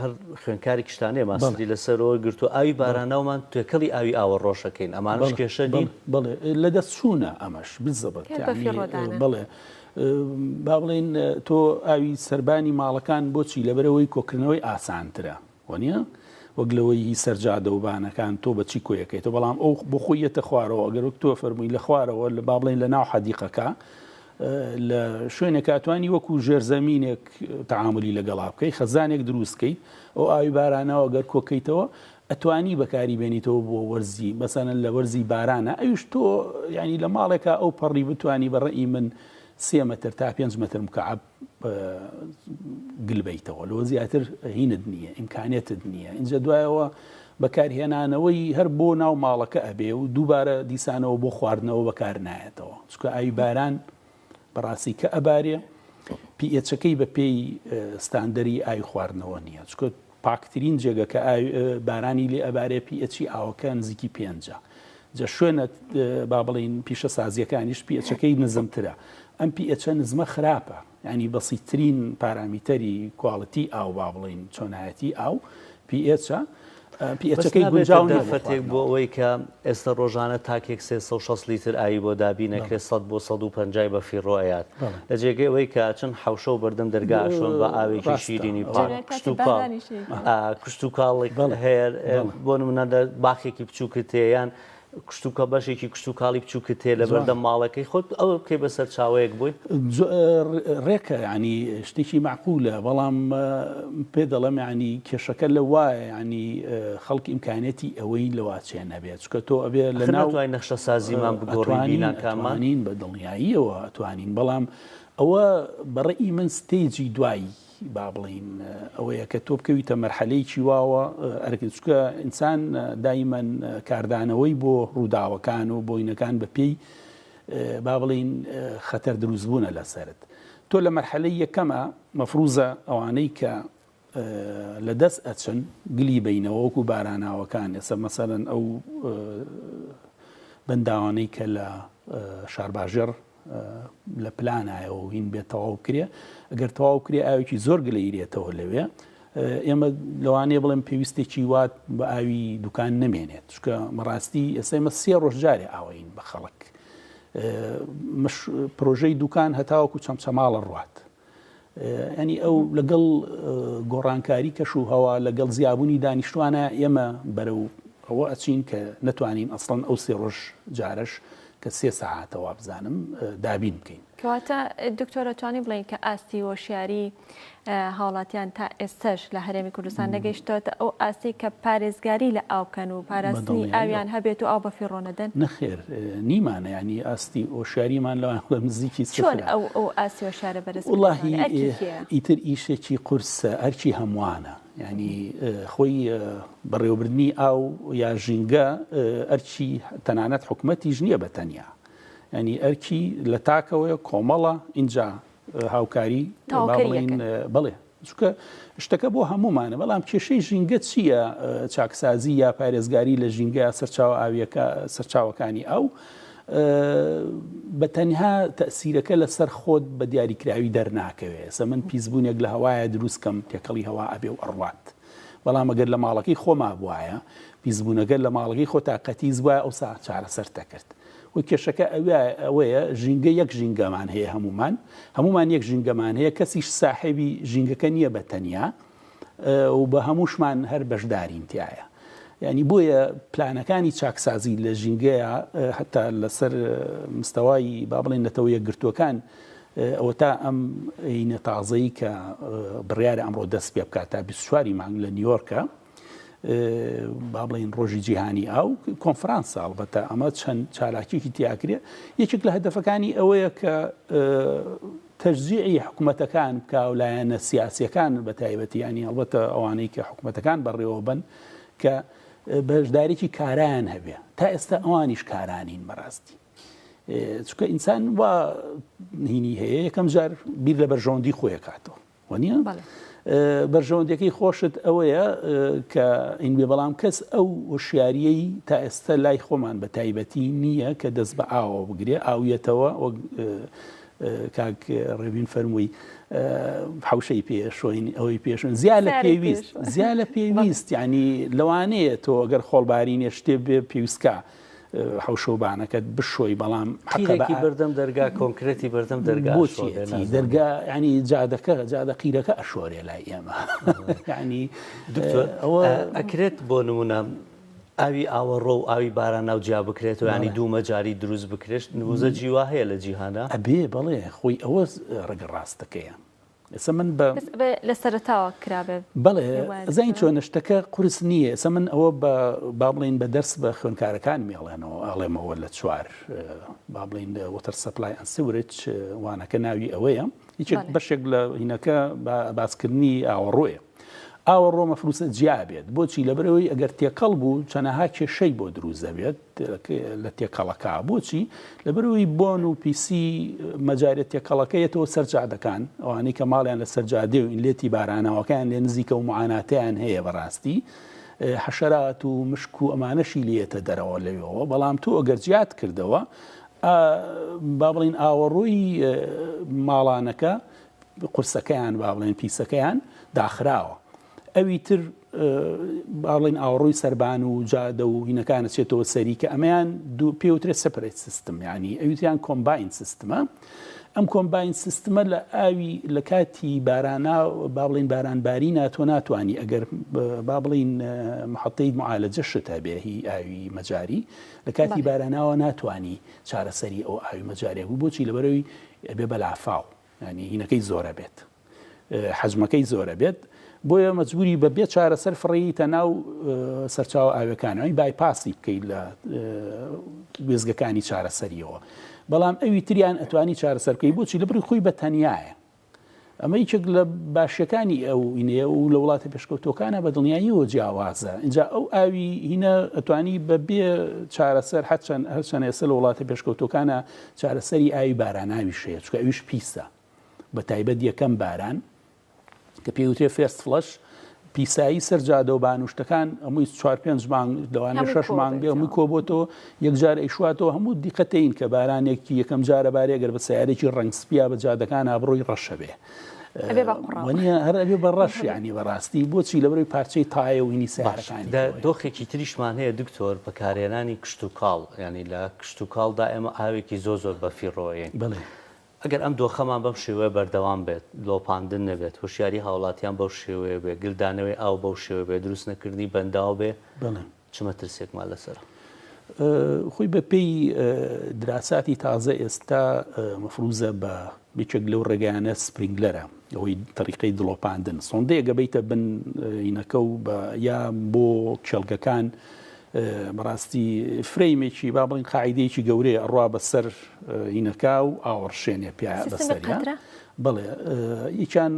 هەر خوێندکارێکیشتان هەیە ماستری لەسەرەوە گرتووە ئاوی باراناومان تێکەڵی ئاوی ئاوەڕۆژەکەین ئەمانەش کێشە نین؟ بەڵێ لەدەست چوونە ئەمەش بالزبط بەڵێ با بڵێین تۆ ئاوی سەربانی ماڵەکان بۆچی لەبەرئەوەی کۆکردنەوەی ئاسانترە وەنیە؟ وەک لەوەی هی سەر جادە و بانەکان تۆ بە چی کۆیەکەیتەوە بەڵام ئەو بۆ خۆی یەتە خوارەوە ئەگەر وەک تۆ فەرمووی لە خوارەوە لە با بڵێین لە ناو حەدیقەکە لە شوێنێک ئەتوانی وەکو ژێرزەمینێک تەعاملی لەگەڵا بکەی خەزانێک دروست کەی ئەو ئاوی بارانەوە گەر کۆکەیتەوە ئەتوانی بەکاری بێنیتەوە بۆ وەرزی مەسەلەن لە وەرزی بارانە ئەویش تۆ یعنی لە ماڵێکا ئەو پەڕی بتانی بە ڕەئی من سێ مەتر تا پێنج مەتر مکعب گل بەیتەوە لەوە زیاتر هینت نییە ئیمکانێتت نییە اینجا دوایەوە بەکارهێنانەوەی هەر بۆ ناو ماڵەکە ئەبێ و دووبارە دیسانەوە بۆ خواردنەوە بەکار نایەتەوە چونکە ئاوی باران بەڕاستی کە ئەبارێ pH ەکەی بە پێی ستاندەری ئاوی خواردنەوە نییە چونکە پاکترین جێگە کە بارانی لێ ئەبارێ pH ی ئاوەکە نزیکی پێنجە جا شوێنە با بڵین پیشەسازیەکانیش pH ەکەی نزمترە ئەم pH ە نزمە خراپە یانی بەسیترین پارامیتەری quality ئاو با بڵێین چۆنایەتی ئاو pH ە pH ەکەی گونجاو نیە بۆ دەرفەتێک بۆ ئەوەی کە ئێستا ڕۆژانە تاکێک 360 لیتر ئاوی بۆ دابین ئەکرێت 100 بۆ 150 بە فیڕۆ ئەیات لە جێگەی ئەوەی کە ئەچن حەوشە و بەردەم دەرگا ئەشۆن بە ئاوێکی شیرینی پاک کشتوکاڵ کشتوکاڵێک هەیە بۆ نمونە لە باخێکی بچووکت هەیە یان کشتوکە بەشێکی کشتوکاڵی بچووکت هەیە لە بەردەم ماڵەکەی خۆت ئەوە بکەی بە سەرچاوەیەک بۆی. ڕێکە یانی شتێکی مەعقولە بەڵام پێ دەڵێم یانی کێشەکە لە وایە یانی خەڵک ئیمکانێتی ئەوەی لەوا چێ نەبێت چونکە تۆ ئەبێ لە ناو ناتوانین نەخشەسازیمان بگۆڕین بیناکانمان؟ ئەتوانین بە دڵنیاییەوە ئەتوانین بەڵام ئەوە بە ڕەئی من stage ی دوای با بڵێین ئەوەیە کە تۆ بکەویتە مەرحەلەیەکی واوە ئەرکن چونکە ئینسان دایمەن کاردانەوەی بۆ ڕووداوەکان و بۆینەکان بە پێی با بڵین خەتەر دروستبوونە لەسرت تۆ لە مەرحەلەی یەکەمە مەفروزە ئەوانەی کە لە دەست ئەچن گلی بینەوە وەکو باراناوەکان ئێستا مەسەلەن ئەو بەنداوانەی کە لە شارباژێڕ لە پلانایە و هین بێت تەواو بکرێ ئەگەر تەواو کرێ ئاوێکی زۆر گلەیرێتەوە لەوێ ئێمە لەوانەیە بڵێم پێویستێکی وات بە ئاوی دوکان نەمێنێت چکە مەڕاستی ئێستا ئێمە سێ ڕۆژ جارێ ئاوەین بە خەڵک پرۆژەی دوکان هەتاوەکو چەمچەماڵە ڕوات ینی ئەو لەگەڵ گۆڕانکاری کەش و هەوا لەگەڵ زیابوونی دانیشتوانە ئێمە بەرەو ئەوە ئەچین کە نەتوانین ئەسڵەن ئەو سێ ڕۆژ جارەش کە سێ سەعاتە وابزانم دابین بکەین. کەواتە دکتۆر ئەتوانین بڵێین کە ئاستی هۆشیاری هاوڵاتیان تا ئێستاش لە هەرێمی کوردستان نەگەیشتۆتە ئەو ئاستەی کە پارێزگاری لە ئاو بکەن و پاراستنی ئاویان هەبێت و ئاو بەفیڕۆ نەدەن؟ نەخێر نیمانە یانی ئاستی هۆشیاریمان لەوان بە نزیکی سفرە. چۆن ئەو ئەو ئاستی هۆشیارە بەرز وەڵاهی ئیتر ئیشێکی قورسە ئەرکی هەمووانە یانی خۆی بەڕێوەبردنی ئاو یا ژینگە ئەرکی تەنانەت حکومەتیش نییە بە تەنیا ینی ئەرکی لە تاکەوەیە کۆمەڵە ئینجا هاوکاری بڵین بڵێ چونکە شتەکە بۆ هەمومانە بەڵام کێشەی ژینگە چییە چاکسازی یا پارێزگاری لە ژینگە سەرچاوە ئاویەکە سەرچاوەکانی ئەو بە تەنها تەسیرەکە لەسەر خۆت بە دیاریکراوی دەرناکەوێ سە من پیسبوونێک لە هەوایە دروست کەم تێکەڵی هەوا ئەبێ و ئەڕوات بەڵام ئەگەر لە ماڵەکەی خۆما بوایە پیسبوونەکە لە ماڵەکەی خۆتا قەتیس بوایە ئەوسا چارەسەرت دەکرد و کێشەکە ئەوەیە ژینگە یەک ژینگەمان هەیە هەمومان هەمومان یەک ژینگەمان هەیە کەسیش ساحێبی ژینگەکە نییە بە تەنیا و بە هەمووشمان هەر بەشدارین تایە. ینی بۆیە پلانەکانی چاکسازی لە ژینگەیە هەتا لەسەر مستەوای با بڵێن نەتەوە یەکگرتووەکان ئەوە تا ئەم ئینە تازەی کە بڕیارە ئەمڕۆ دەست پێ بکات تا 24 مانگ لە نیویۆرکە با بڵێین ڕۆژی جیهانی ئاو کۆنفرانسە ئەڵبەتە ئەمە چەند چالاکیەکی تیاکرێ یەکێک لە هەدەفەکانی ئەوەیە کە تەشجیعی حکوومەتەکان بکە و لایەنە سیاسیەکان بە تایبەتی ینی هەڵبەتە ئەوانەی کە حکوومەتەکان بەڕێوە بن کە بەشدارێکی کارایان هەبێ تا ئێستا ئەوانیش کارانین بەڕاستی چونکە ئینسان وا هینی هەیە یەکەم جار بیر لە بەرژەوەندی خۆی کاتەوە وەنیە؟ بەرژەوەندیەکەی خۆشت ئەوەیە کە ئین بێ بەڵام کەس ئەو هۆشیاریەی تا ئێستا لای خۆمان بە تایبەتی نییە کە دەست بە ئاوە بگرێ ئاویەتەوە وەک کاک ڕێبین فەرمووی حوشەی پێشۆین ئەوەی پێشن زیا لە پێویست زیا لە پێویست ینی لەوانەیە تۆ ئەگەر خۆڵبارینێ شتێ بێ پێویستکە. حەوشە و بانەکەت بشۆی بەڵام حەقێکی بەردەم دەرگا کۆنکرێتی بەردەم دەرگا بۆچیەتی دەرگا ینی جادەکە جادە قیرەکە ئەشۆرێ لای ئێمە ینی دکتۆر ئەوە ئەکرێت بۆ نمونە ئاوی ئاوەڕۆ و ئاوی باراناو جیا بکرێتەوە یانی دوو مەجاری دروست بکرێت نموزەجی وا هەیە لە جیهانا؟ ئەبێ بەڵێ خۆی ئەوە ڕێگە ڕاستەکەیە ئێستا من بە بەس ئەبێ لە سەرەتاوە کرابێ بەڵێ پێم وایە ئەزانی دکتۆر. چۆنە شتەکە قورس نییە ئێستا من ئەوە بە با بڵێین بە دەرس بە خوێندکارەکانمی ئەڵێنەوە ئەڵێمەوە لە چوار با بڵێین water supply and sewerage وانەکە ناوی ئەوەیە یەکێک بەڵێ. بەشێک لە هینەکە باسکردنی ئاوەڕۆیە ئاوەڕۆ مەفروسە جیا بێت بۆچی لەبەرئەوەی ئەگەر تێکەڵ بوو چەنەها کێشەی بۆ دروست دەبێت لە تێکەڵەکە بۆچی لەبەرئەوەی بۆن و پیسی مەجارە تێکەڵەکە یەتەوە سەر جادەکان ئەوانەی کە ماڵیان لە سەر جادێ و inlet ی باراناوەکەیان لێ نزیکە و معاناتیان هەیە بەڕاستی حەشەرات و مشک و ئەمانەشی لێتە دەرەوە لەوێەوە بەڵام تۆ ئەگەر جیات کردەوە با بڵین ئاوەڕۆی ماڵانەکە قورسەکەیان با بڵێن پیسەکەیان داخراوە ئەوی تر با بڵێن ئاوەڕۆی سەربان و جادە و هینەکان ئەچێتەوە سەری کە ئەمەیان دوو پێوترێت separate system یعنی ئەویتریان combined system ە ئەم combined system ە لە ئاوی لە کاتی بارانا با بڵێن بارانباری ناتۆ ناتوانانی ئەگەر با بڵین محەتەی معالەجە شت هەبێ هی ئاوی مەجاری لە کاتی باراناوە ناتوانانی چارەسەری ئەو ئاوی مەجارێ بوو بۆچی لەبەرەوەی ئەبێ بە لافاو یانی هینەکەی زۆرە بێت حەجمەکەی زۆرە بێت بۆیە مەجبوری بە بێ چارەسەر فڕیتە ناو سەرچاوە ئاوەکانەوەی بایپاسی بکەیت لە وێزگەکانی چارەسەریەوە بەڵام ئەوی تریان ئەتوانی چارەسەر بکەی بۆچی لە بڕی خۆی بە تەنایە ئەمە یەکێک لە باشیەکانی ئەو ئینەیە و لە وڵاتە پێشکەوتوەکانە بە دڵنیاییەوە جیاوازە اینجا ئەو ئاوی هینە ئەتوانی بە بێ چارەسەر هەرچەند هەرچەند ئێستا لە وڵاتە پێشکەوتوەکانە چارەسەری ئاوی باراناویش هەیە چونکە ئەویش پیسە بە تایبەت یەکەم باران کە پێوترێ first flush پیسایی سەر جادە و بانوشتەکان هەمووی چوار پێنج مانگ لەوانەیە شەش مانگ بێ هەمووی کۆبۆتەوە یەکجار ئەیشواتەوە هەموو دیقەتەین کە بارانێکی یەکەم جارە بارێ گەر بە سیارێکی ڕەنگ سپیا بە جادەکان بڕۆی ڕەشە بێ وەنیە هەر ئەبێ بە ڕەش یعنی بەڕاستی بۆچی لە بەرەوەی پارچەی تایە و هینی سیارەکانی دۆخێکی تریشمان هەیە دکتۆر بەکارهێنانی کشتوکاڵ ینی لە کشتوکاڵدا ئێمە ئاوێکی زۆر زۆر بەفیڕۆیین بڵێ ئەگەر ئەم دۆخەمان بەم شێوەیە بەردەوام بێت، دڵۆپاندن نەبێت، هۆشیاری هاوڵاتیان بەو شێوەیە بێ، گلدانەوەی ئاو بەو شێوەیە بێ، دروست نەکردنی بەنداو بێ، چ مەترسیەکمان لەسەرە؟ خۆی بە پێی دراساتی تازە ئێستا مەفروزە بە یەکێک لەو ڕێگایانە sprinkler ە، ئەوەی تەریقەی دڵۆپاندن، سۆندەیەک ئەبەیتە بن هینەکە و بە یا بۆ کێڵگەکان بەڕاستی فرەیمێکی با بڵین قاعدەیەکی گەورەیە ئەڕوا بەسەر هینەکە و ئاوەڕشێنێ پیا بەسەریا بەڵێ یەکیان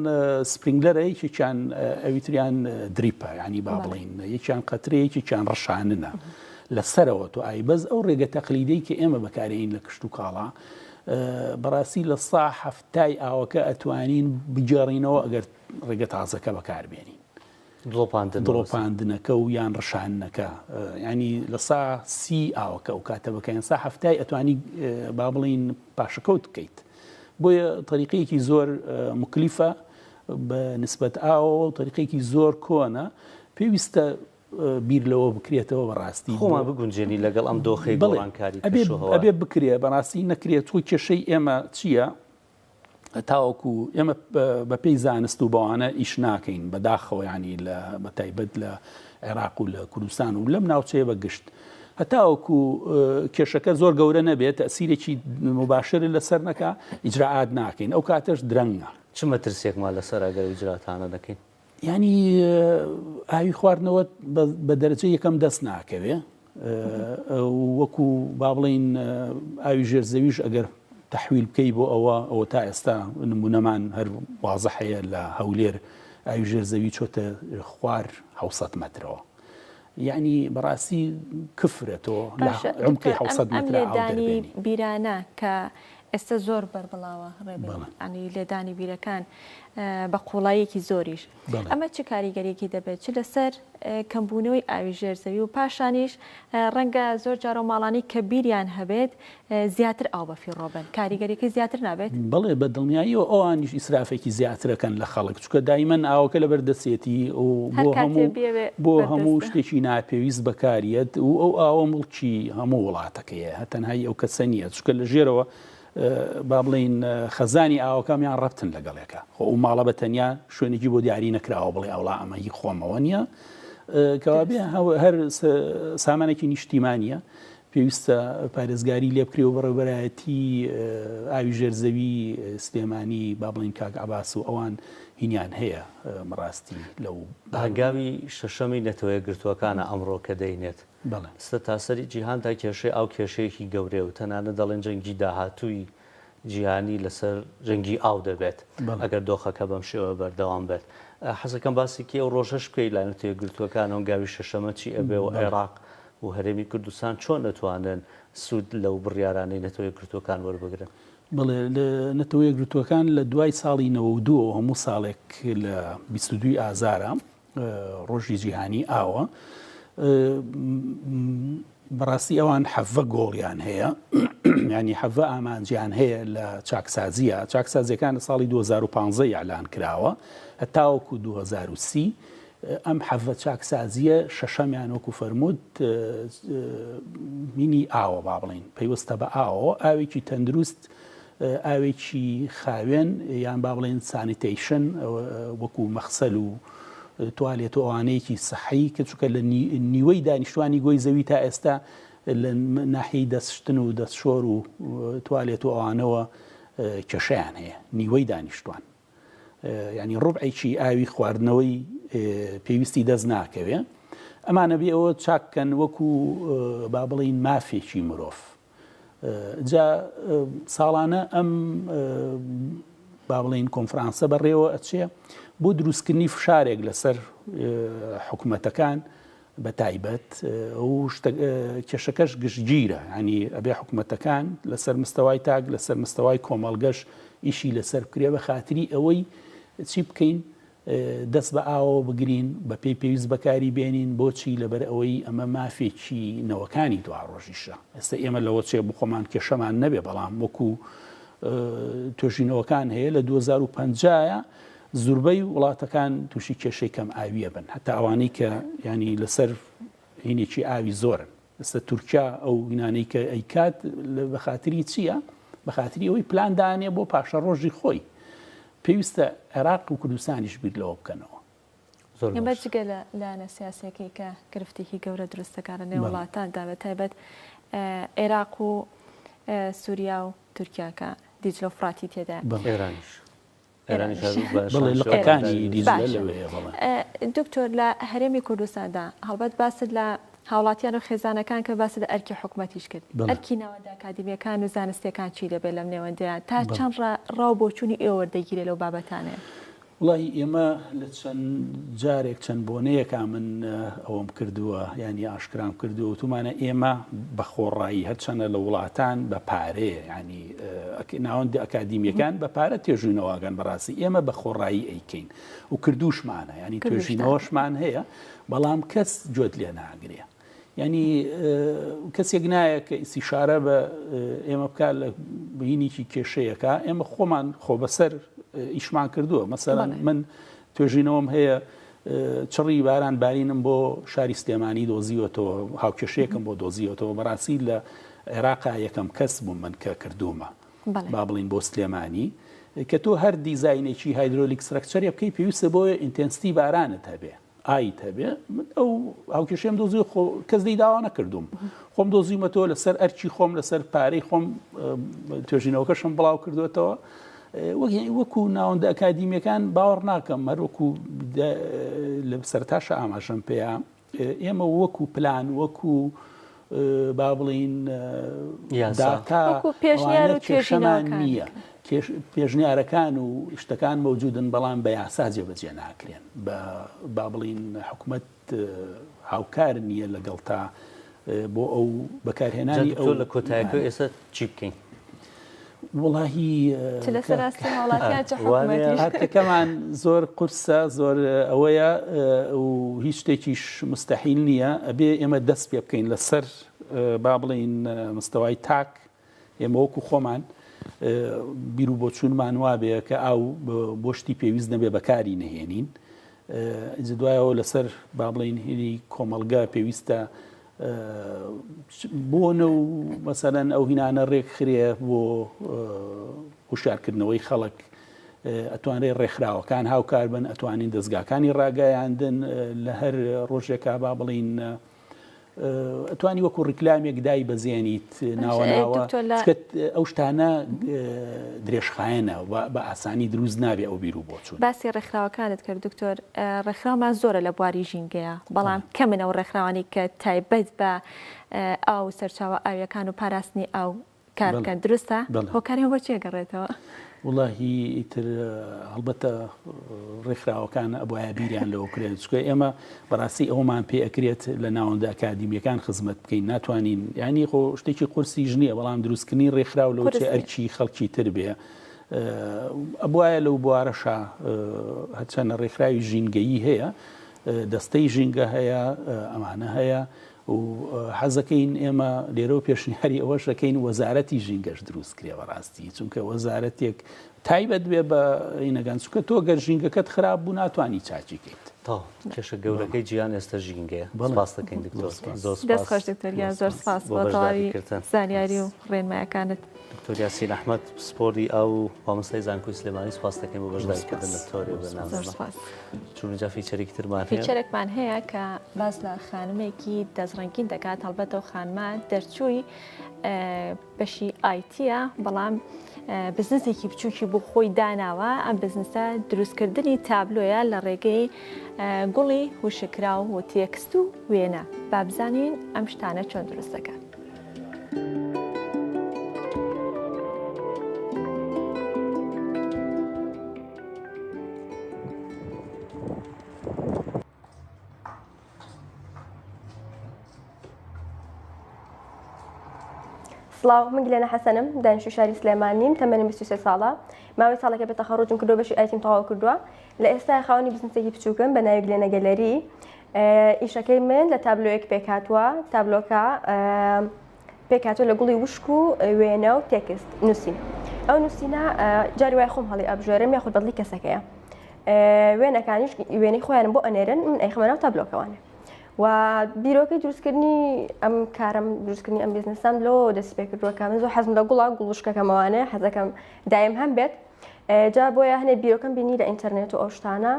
sprinkler ە یەکێکیان ئەویتریان drip ە ینی با بڵین یەکیان قەترەیە یەکێکیان ڕشاننە لەسەرەوە تۆ ئای بەس ئەو ڕێگە تەقلیدەی کە ئێمە بەکارێین لە کشت و کاڵا بەڕاستی لە سا هەفتای ئاوەکە ئەتوانین بگێڕینەوە ئەگەر ڕێگە تازەکە بەکاربێنین دڵۆپاندن دڵۆپاندنەکە و یان ڕشاندنەکە ینی لە سا سی ئاوەکە ئەو کاتە بکەین سا هەفتای ئەتوانی با بڵین پاشەکەوت بکەیت بۆیە تەریقەیەکی زۆر مکلیفە بە نسبەت ئاوەوە و تەریقێکی زۆر کۆنە پێویستە بیر لەوە بکرێتەوە بەڕاستی خۆمان بگونجێنی لەگەڵ ئەم دۆخەی گۆڕانکاری کەشوهەوا ئەبێ بکرێ بەڕاستی نەکرێت تۆ کێشەی ئێمە چییە؟ تاوەکو ئێمە بەپێی زانست و بەوانە ئیش ناکەین بەداخەوە ینی لە بەتایبەت لە عێراق و لە کوردستان و لەم ناوچەیە بە گشت هەتاوەکو کێشەکە زۆر گەورە نەبێت تەسیرێکی مباشر لەسەر نەکا ئیجرائات ناکەین ئەو کاتەش درەنگە. چ مەترسیەکمان لەسەر ئەگەر ئیجراتانە نەکەین؟ یانی ئاوی خواردنەوەت بە دەرەجەی یەکەم دەست ناکەوێ وەکو با بڵین ئاوی ژێر زەویش ئەگەر تحویل بکەی بۆ ئەوە ئەوە تا ئێستا نمونەمان هەر وازح هەیە لە هەولێر ئاوی ژێر زەوی چۆتە خوار 600 مەترەوە یعنی بەڕاستی کفرە تۆ لە عمقی 600 مەتر ئاو لێدانی دەربێنی. بیرانە کە. ئێستا زۆر بەربڵاوە ڕێبین ینی لێدانی بیرەکان بە قوڵاییەکی زۆریش ئەمە چ کاریگەریەکی دەبێت چ لەسەر کەمبوونەوەی ئاوی ژێر زەوی و پاشانیش ڕەنگە زۆر جارە ماڵانی کە بیریان هەبێت زیاتر ئاو بەفیڕۆ بن کاریگەریەکەی زیاتر نابێت؟ بەڵێ بە دڵنیاییەوە ئەوانیش ئیسرافێکی زیاترەکەن لە خەڵک چونکە دایمەن ئاوەکە لەبەر دەستێتی و بۆ هەموو بۆ هەموو شتێکی ناپێویست بەکاریەت و ئەو ئاوە مڵکی هەموو وڵاتەکەیە هە تەنهایی ئەو کەسە نییە چونکە لە ژێرەوە با بڵێین خەزانی ئاوەکەمیان ڕەبتن لەگەڵێکە خۆ ئەو ماڵە بە تەنیا شوێنێکی بۆ دیاری نەکراوە بڵێ ئەوڵا ئەمە هی خۆمەوە نییە کەوابێ هەر سامانێکی نیشتیمانیە پێویستە پارێزگاری لێ بکرێ و بەڕێوەبەرایەتی ئاوی ژێر زەوی سلێمانی با بڵێین کاک عەباس و ئەوان هینیان هەیە بەڕاستی لەو هەنگاوی شەشەمی نەتەوەیەکگرتووەکانە ئەمڕۆ کە دەینێت. بەڵێ. سەرتاسەری جیهاندا کێشەی ئاو کێشەیەکی گەورەیە و تەنانەت دەڵێن جەنگی داهاتووی جیهانی لەسەر جەنگی ئاو دەبێت ئەگەر دۆخەکە بەم شێوە بەردەوام بێت. حەزەکەم باسێکی ئەو ڕۆژەش بکەیت لە نەتەوەیەکگرتووەکان هەنگاوی شەشەمە چی ئەبێ و عێراق و هەرێمی کوردستان چۆن ئەتوانن سوود لەو بڕیارانەی نەتەوە یەکگرتووەکان وەربگرن؟ بەڵێ، نەتەوە یەکگرتووەکان لە دوای ساڵی 92 ەوە هەموو ساڵێک لە 22 ئازارا ڕۆژی جیهانی ئاوە بەڕاستی ئەوان حەڤە گۆڵیان هەیە ینی حەڤە ئامانجیان هەیە لە چاکسازیە چاکسازیەکان لە ساڵی 2015 یاعلان کراوە هەتاوەکو 2030 ئەم حەڤە چاکسازییە شەشەمیان وەکو فەرمووت مینی ئاوە با بڵین پەیوەستە بە ئاوەوە ئاوێکی تەندروست ئاوێکی خاوێن یان با بڵێن sanitation وەکو مەخسەل و توالێت و ئەوانەیەکی سەحی کە چونکە لە نیوەی دانیشتوانی گۆی زەوی تا ئێستا لە ناحیەی دەستشتن و دەستشۆر و توالێت و ئەوانەوە کێشەیان هەیە نیوەی دانیشتوان یانی ڕوبعێکی ئاوی خواردنەوەی پێویستی دەست ناکەوێ ئەمانە بێ ئەوە چاککەن وەکو با بڵین مافێکی مرۆڤ جا ساڵانە ئەم با بڵین کۆنفرانسە بەڕێوە ئەچێ بۆ دروستکردنی فشارێک لەسەر حکوومەتەکان بە تایبەت و کێشەکەش گشتگیرە ینی ئەبێ حکوومەتەکان لەسەر مستەوای تاک لەسەر مستەوای کۆمەڵگەش ئیشی لەسەر بکرێ بە خاتری ئەوەی چی بکەین دەست بە ئاوەوە بگرین بە پێی پێویست بەکاری بێنین بۆچی لەبەر ئەوەی ئەمە مافێکی نەوەکانی دوا ڕۆژیشە ئێستا ئێمە لەوە چێ بخۆمان کێشەمان نەبێ بەڵام وەکو توێژینەوەکان هەیە لە 2050 زوربەی وڵاتەکان تووشی کێشەی کەم ئاویە بن هەتا ئەوانەی کە ینی لەسەر هینێکی ئاوی زۆرن ئێستا تورکیا ئەو هینانەی کە ئەیکات بە خاتری چییە؟ بە خاتری ئەوەی پلان دانێ بۆ پاشەڕۆژی خۆی پێویستە عێراق و کوردستانیش بیر لەوە بکەنەوە. ئەمە جگە لە لایەنە سیاسیەکەی کە گرفتێکی گەورە دروست دەکات لە نێو وڵاتاندا بە تایبەت عێراق و سووریا و تورکیا کە دیجلە و فڕاتی تێدایە. ئێرانیش. دکتۆر لە هەرێمی کوردستاندا هەڵبەت باست لە هاوڵاتیان و خێزانەکان کە باست لە ئەرکی حکومەتیش کرد ئەرکی ناوەندە ئەکادیمیەکان و زانستیەکان چی دەبێت لەم نێوەندەیە تا چەند ڕا و بۆچوونی ئێوە وەردەگیرێ لەو بابەتانەیە؟ وڵی ئێمە لە چەند جارێک چەند بۆنەیەکا من ئەوەم کردووە ینی ئاشکرام کردووە وتومانە ئێمە بە خۆڕایی هەرچەنە لە وڵاتان بە پارەیە ینی ناوەندە ئەکادیمیەکان بە پارە تێژوینەوەگەن بەڕاستی ئێمە بە خۆڕایی ئەیکەین و کردوشمانە ینی توێژینەوەشمان هەیە بەڵام کەس گوێت لێ ناگرێ ینی کەسێک نایە کە ئیسیشارە بە ئێمە بکات لە بینێکی کێشەیەەکە ئێمە خۆمان خۆ بەسەر ئیشمان کردووە مەسەرەن من توێژینەوەم هەیە چڕی باران بارینم بۆ شاری سلێمانی دۆزیوەتەوە هاوکێشەیەکم بۆ دۆزیوەتەوە بەڕاستی لە عێراقا یەکەم کەس بووم من کە کردوومە با بڵین بۆ سلێمانی کە تۆ هەر دیزاینێکی hydraulic structure ێ بکەی پێویستە بۆ intensity بارانت هەبێ ئایت هەبێ من ئەو هاوکێشەیەم دۆزی خۆ کەس لی داوا نەکردوم خۆم دۆزیمەتەوە لەسەر ئەرکی خۆم لەسەر پارەی خۆم توێژینەوەکەشم بڵاو کردوێتەوە وەکو ناوەندە ئەکادیمیەکان باوەڕ ناکەم هەر وەکو لە سەرتاشە ئاماژەم پێیا ئێمە وەکو پلان وەکو با بڵین داتا پێشنیار و کێشەمان نییە پێشنیارەکان و شتەکان مەوجودن بەڵام بە یاسا جێبەجێ ناکرێن بە با بڵین حکومەت هاوکار نییە لەگەڵ تا بۆ ئەو بەکارهێنانی ئەو لە کۆتایەکە ئێستا چی بکەین؟ وڵاهی چ لەسەر ئاستی هاوڵاتیان چ حکومەتیش. ئەرکەکەمان زۆر قورسە زۆر ئەوەیە و هیچ شتێکیش مستحیل نییە ئەبێ ئێمە دەست پێ بکەین لەسەر با بڵێین مستەوای تاک ئێمە وەکو خۆمان بیر و بۆچوونمان وابێ کە ئاو بۆ شتی پێویست نەبێ بەکاری نەهێنین ئینجا دوایەوە لەسەر با بڵێین هینی کۆمەڵگە پێویستە بۆنە و مەسەلەن ئەو هینانە ڕێکخرێ بۆ هوشارکردنەوەی خەڵک ئەتوانرێت ڕێکخراوەکان هاوکار بن ئەتوانین دەستگاکانی ڕاگەیاندن لە هەر ڕۆژێکا با بڵین ئەتوانی وەکو ڕیکلامێک دای بەزێنیت ناوە ناوە ئەو شتانە درێژخایەنە بە ئاسانی دروست نابێ ئەو بیر و بۆچوون. باسی ڕێکخراوەکانت کرد دکتۆر، ڕێکخراومان زۆرە لە بواری ژینگەیە، بەڵام کەمن ئەو ڕێکخراوانەی کە تایبەت بە ئاو و سەرچاوە ئاوییەکان و پاراستنی ئاو کار بکەن، دروستە؟ هۆکاری بۆ چی ئەگەڕێتەوە؟ وەڵاهی ئیتر هەڵبەتە ڕێکخراوەکان ئەبوایە بیریان لەوە کرێت چونکە ئێمە بەڕاستی ئەومان پێ ئەکرێت لە ناوەندە ئەکادیمیەکان خزمەت بکەین ناتوانین یانی خۆ شتێکی قورسیش نییە بەڵام دروستکردنی ڕێکخراو لەوە چێ ئەرکی خەڵکی تر بێ ئەبوایە لەو بوارەشا هەرچەنە ڕێکخراوی ژینگەیی هەیە دەستەی ژینگە هەیە ئەمانە هەیە و حەزەکەین ئێمە لێرەوە پێشنیاری ئەوەش دەکەین وەزارەتی ژینگەش دروست کرێ بەڕاستی چونکە وەزارەتێک تایبەت بێ بە ئینەکان چونکە تۆ گەر ژینگەکەت خراپ بوو ناتوانی چاکی کەیت. تەواو کێشە گەورەکەی جیهان ئێستا ژینگەیە. سپاس دەکەین دکتۆر. زۆر سپاس. دەست خۆش دکتۆر گیان زۆر سپاس بۆ تەواوی زانیاری و ڕێنمایەکانت. دکتۆر یاسین ئەحمەد پسپۆری ئاو و مامۆستای زانکۆی سلێمانی سپاس دەکەین بۆ بەشداریکردن لە تۆرێ بەرنامەمان. چون جا feature ێکی ترمان هەیە. feature ێکمان هەیە کە باس لە خانمێکی دەستڕەنگین دەکات، هەڵبەتە ئەو خانمە دەرچووی بەشی IT یە، بەڵام بزنسێکی بچووکی بۆ خۆی داناوە، ئەم بزنسە دروستکردنی تابلۆیە لە ڕێگەی گوڵی وشکراو و text و وێنە. با بزانین ئەم شتانە چۆن دروست دەکات. سڵاو من گلێنە حەسەنم دانیشتوی شاری سلێمانیم تەمەنم 23 ساڵە ماوەی ساڵێکە بێ تەخەڕوجم کردووە بەشی IT م تەواو کردووە لە ئێستا خاوەنی بزنسێکی بچووکم بە ناوی گلێنە گەلەری ئیشەکەی من لە تابلۆیەک پێکهاتووە تابلۆکە پێکهاتووە لە گوڵی وشک و وێنە و text نووسین ئەو نووسینە جاری وای خۆم هەڵی ئەبژێرم یاخود بەدڵی کەسەکەیە وێنەکانیش وێنەی خۆیانم بۆ ئەنێرن من ئەیخەمە ناو تابلۆکەوانێ و بیرۆکەی دروستکردنی ئەم کارم دروستکردنی ئەم بزنسام لۆ دەستی پێ کردووە کە من زۆر حەزم لە گوڵە گوڵ وشکەکەمەوانێ حەزەکەم دایم هەم بێت جا بۆیە هەنێ بیرۆکەم بینی لە ئینتەرنێت و ئەو شتانە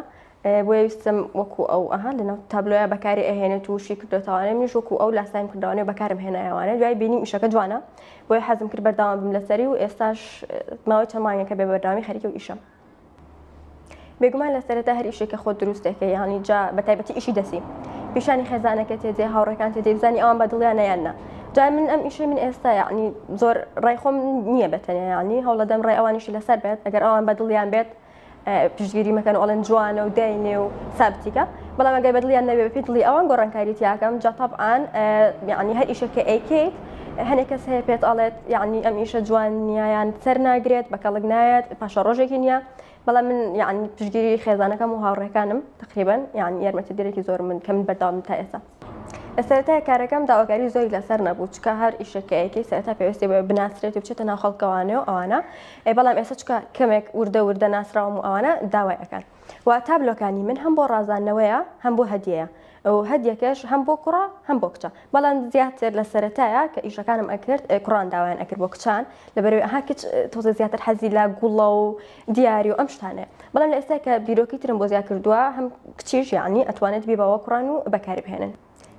بۆیە ویستم وەکو ئەو ئەها لەناو تابلۆیا بەکاری ئەهێنێت و شی کردۆتەوانێ منیش وەکو ئەو لاسایم کردوانێ بەکارم هێنایەوانێ دوای بینیم ئیشەکە جوانە بۆیە حەزم کرد بەردەوام بم لەسەری و ئێستاش ماوەی چەند مانگێکە بێ بەردەوامی خەریکی و ئیشم بێگومان لە سەرەتا هەر ئیشێک کە خۆت دروست دەکەی یانی جا بە تایبەتی ئیشی دەسی پیشانی خێزانەکە تێدێ هاوڕێکان تێدێ بزانی ئەوان بە دڵیانە یان نا جا من ئەم ئیشەی من ئێستا یعنی زۆر ڕای خۆم نییە بە تەنیا یعنی هەوڵەدەم ڕای ئەوانیشی لەسەر بێت ئەگەر ئەوان بە دڵیان بێت پشتگیری مەکەن و ئەڵێن جوانە و داینێ و سابتیکە بەڵام ئەگەر بەدڵیان نەبێ بەپێی دڵی ئەوان گۆڕانکاری تیاکەم جا تەبعان یعنی هەر ئیشێک کە ئەیکەیت هەنێک کەس هەیە پێت ئەڵێت یعنی ئەم ئیشە جوان نییە یان سەر ناگرێت بە کەڵک نایەت پاشە ڕۆژێکی نییە بەڵام من یعنی پشتگیری خێزانەکەم و هاوڕێکانم تقریبا یعنی یارمەتیدەرێکی زۆر من کە من بەردەوام تا ئێستا لە سەرەتای کارەکەم داواکاری زۆری لەسەر نەبوو چکە هەر ئیشەکەیەکی سەرەتا پێویستی بۆ بناسرێت و بچێتە ناو خەڵکەوانێ و ئەوانە ئەی بەڵام ئێستا چکە کەمێک وردە وردە ناسراوم و ئەوانە داوای ئەکەن و تابلۆکانی من هەم بۆ ڕازاندنەوەیە هەم بۆ هەدیەیە و هەدیەکەش هەم بۆ کوڕە هەم بۆ کچە بەڵام زیاتر لە سەرەتایە کە ئیشەکانم ئەکرد کوڕان داوایان ئەکرد بۆ کچان لەبەرەوەی ئەها کچ تۆزێ زیاتر حەزی لە گوڵە و دیاری و ئەم شتانەیە بەڵام لە ئێستا کە بیرۆکەی ترم بۆ زیاد کردووە هەم کچیش یعنی ئەتوانێت بیبەوە کوڕان و بەکاری بهێنن.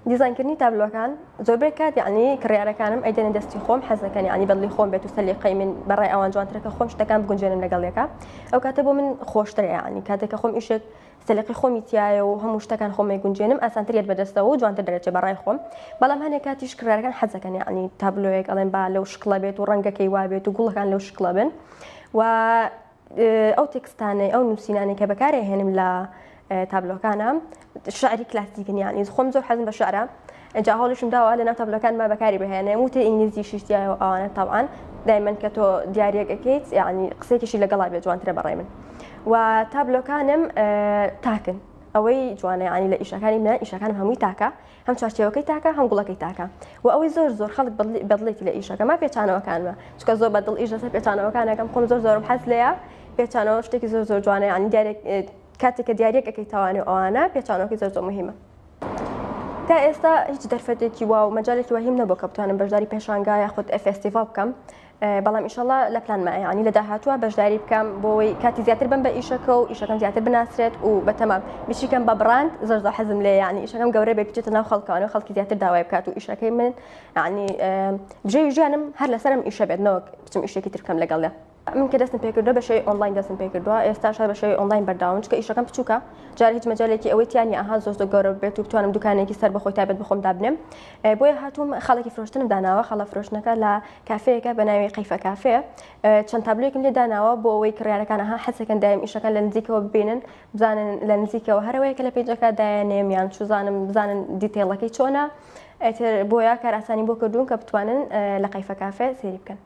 دیزاینکردنی تابلۆکان زۆربەی کات یعنی کڕیارەکانم ئەیدەنە دەستی خۆم حەزەکەن یعنی بەدڵی خۆم بێت و سەلیقەی من بەڕای ئەوان جوانترە کە خۆم شتەکان بگونجێنم لەگەڵ یەکا ئەو کاتە بۆ من خۆشترە یعنی کاتێک کە خۆم ئیشێک سەلیقەی خۆمی تیایە و هەموو شتەکان خۆم ئەیگونجێنم ئاسانتر یەت بەدەستەوە و جوانتر دەرەچێ بەڕای خۆم بەڵام هەنێک کاتیش کڕیارەکان حەزەکەن یعنی تابلۆیەک ئەڵێن با لەو شکڵە بێت و ڕەنگەکەی وابێت و گوڵەکان لەو شکڵە بن و ئەو تێکستانەی ئەو نووسینانەی کە بەکارێهێنم لە تابلۆکانە شعری کلاسیکن یعنی خۆم زۆر حەزم بە شعرە جا هەوڵیشم داوە لەناو تابلۆکانما بەکاری بهێنم وتە ئینگلیزیشیش تیایە و ئەوانە تەبعەن. دایمەن کە تۆ دیارێک ئەکەیت یعنی قسێکیشی لەگەڵا بێ جوانترە بەڕای من و تابلۆکانم تاکن ئەوەی جوانە یعنی لە ئیشەکانی منە ئیشەکانم هەمووی تاکە هەم چوارچێوەکەی تاکە هەم گوڵەکەی تاکە و ئەوەی زۆر زۆر خەڵک بەدڵێتی لە ئیشەکەما پێچانەوەکانمە چونکە زۆر بەدڵ ئیش لەسەر پێچانەوەکانەکەم خۆم زۆر زۆرم حەز لێیە پێچانەوە شتێکی زۆر زۆر جوانە یعنی دیارێک کاتێک کە دیارێک ئەەکەی تاوانێ ئەوانە پێچانەوەکەی زۆر زۆر مهمە تا ئێستا هیچ دەرفەتێکی وا و مەجالێکی وەهیم نەبوو کە بتوانم بەشداری پێشانگا یاخود فێستیڤاڵ بکەم بەڵام ئیشەڵا لە پلانمایە یانی لە داهاتووە بەشداری بکەم بۆ ئەوەی کاتی زیاتر بم بە ئیشەکە و ئیشەکەم زیاتر بناسرێت و بەتەمام بیشیکەم بە بڕاند زۆر زۆر حەزم لێ یانی ئیشەکەم گەورە بێت بچێتە ناو خەڵکان و خەڵکی زیاتر داوای بکات و ئیشەکەی من یانی بژێوی ژیانم هەر لەسەرم ئیشە بێت نەوەک بچم ئیشێکی تر بکەم لەگەڵیا. من کە دەستم پێکردووە بە شێوەی ئۆنلاین دەستم پێکردووە ئێستاش هەر بە شێوەی ئۆنلاین بەردەوامم چونکە ئیشەکەم بچووکە جارێ هیچ مەجالێکی ئەوەی تیا نییە ئەها زۆر زۆر گەورە ببێت و بتوانم دوکانێکی سەر بەخۆی تایبەت بەخۆم دابنێم بۆیە هاتووم خاڵێکی فرۆشتنم داناوە خاڵە فرۆشتنەکە لە کافێیەکە بە ناوی قەیفە کافێ چەند تابلۆیەکم لێ داناوە بۆ ئەوەی کڕیارەکان ئەها حەزەکەن دایم ئیشەکان لە نزیکەوە ببینن بزانن لە نزیکەوە هەرەوەیە کە لە page ەکە دایانێم یان چوزانم بزانن detail ەکەی چۆنە ئیتر بۆیە کارئاسانی بۆ کردوون کە بتوانن لە قەیفە کافێ سەیری بکەن.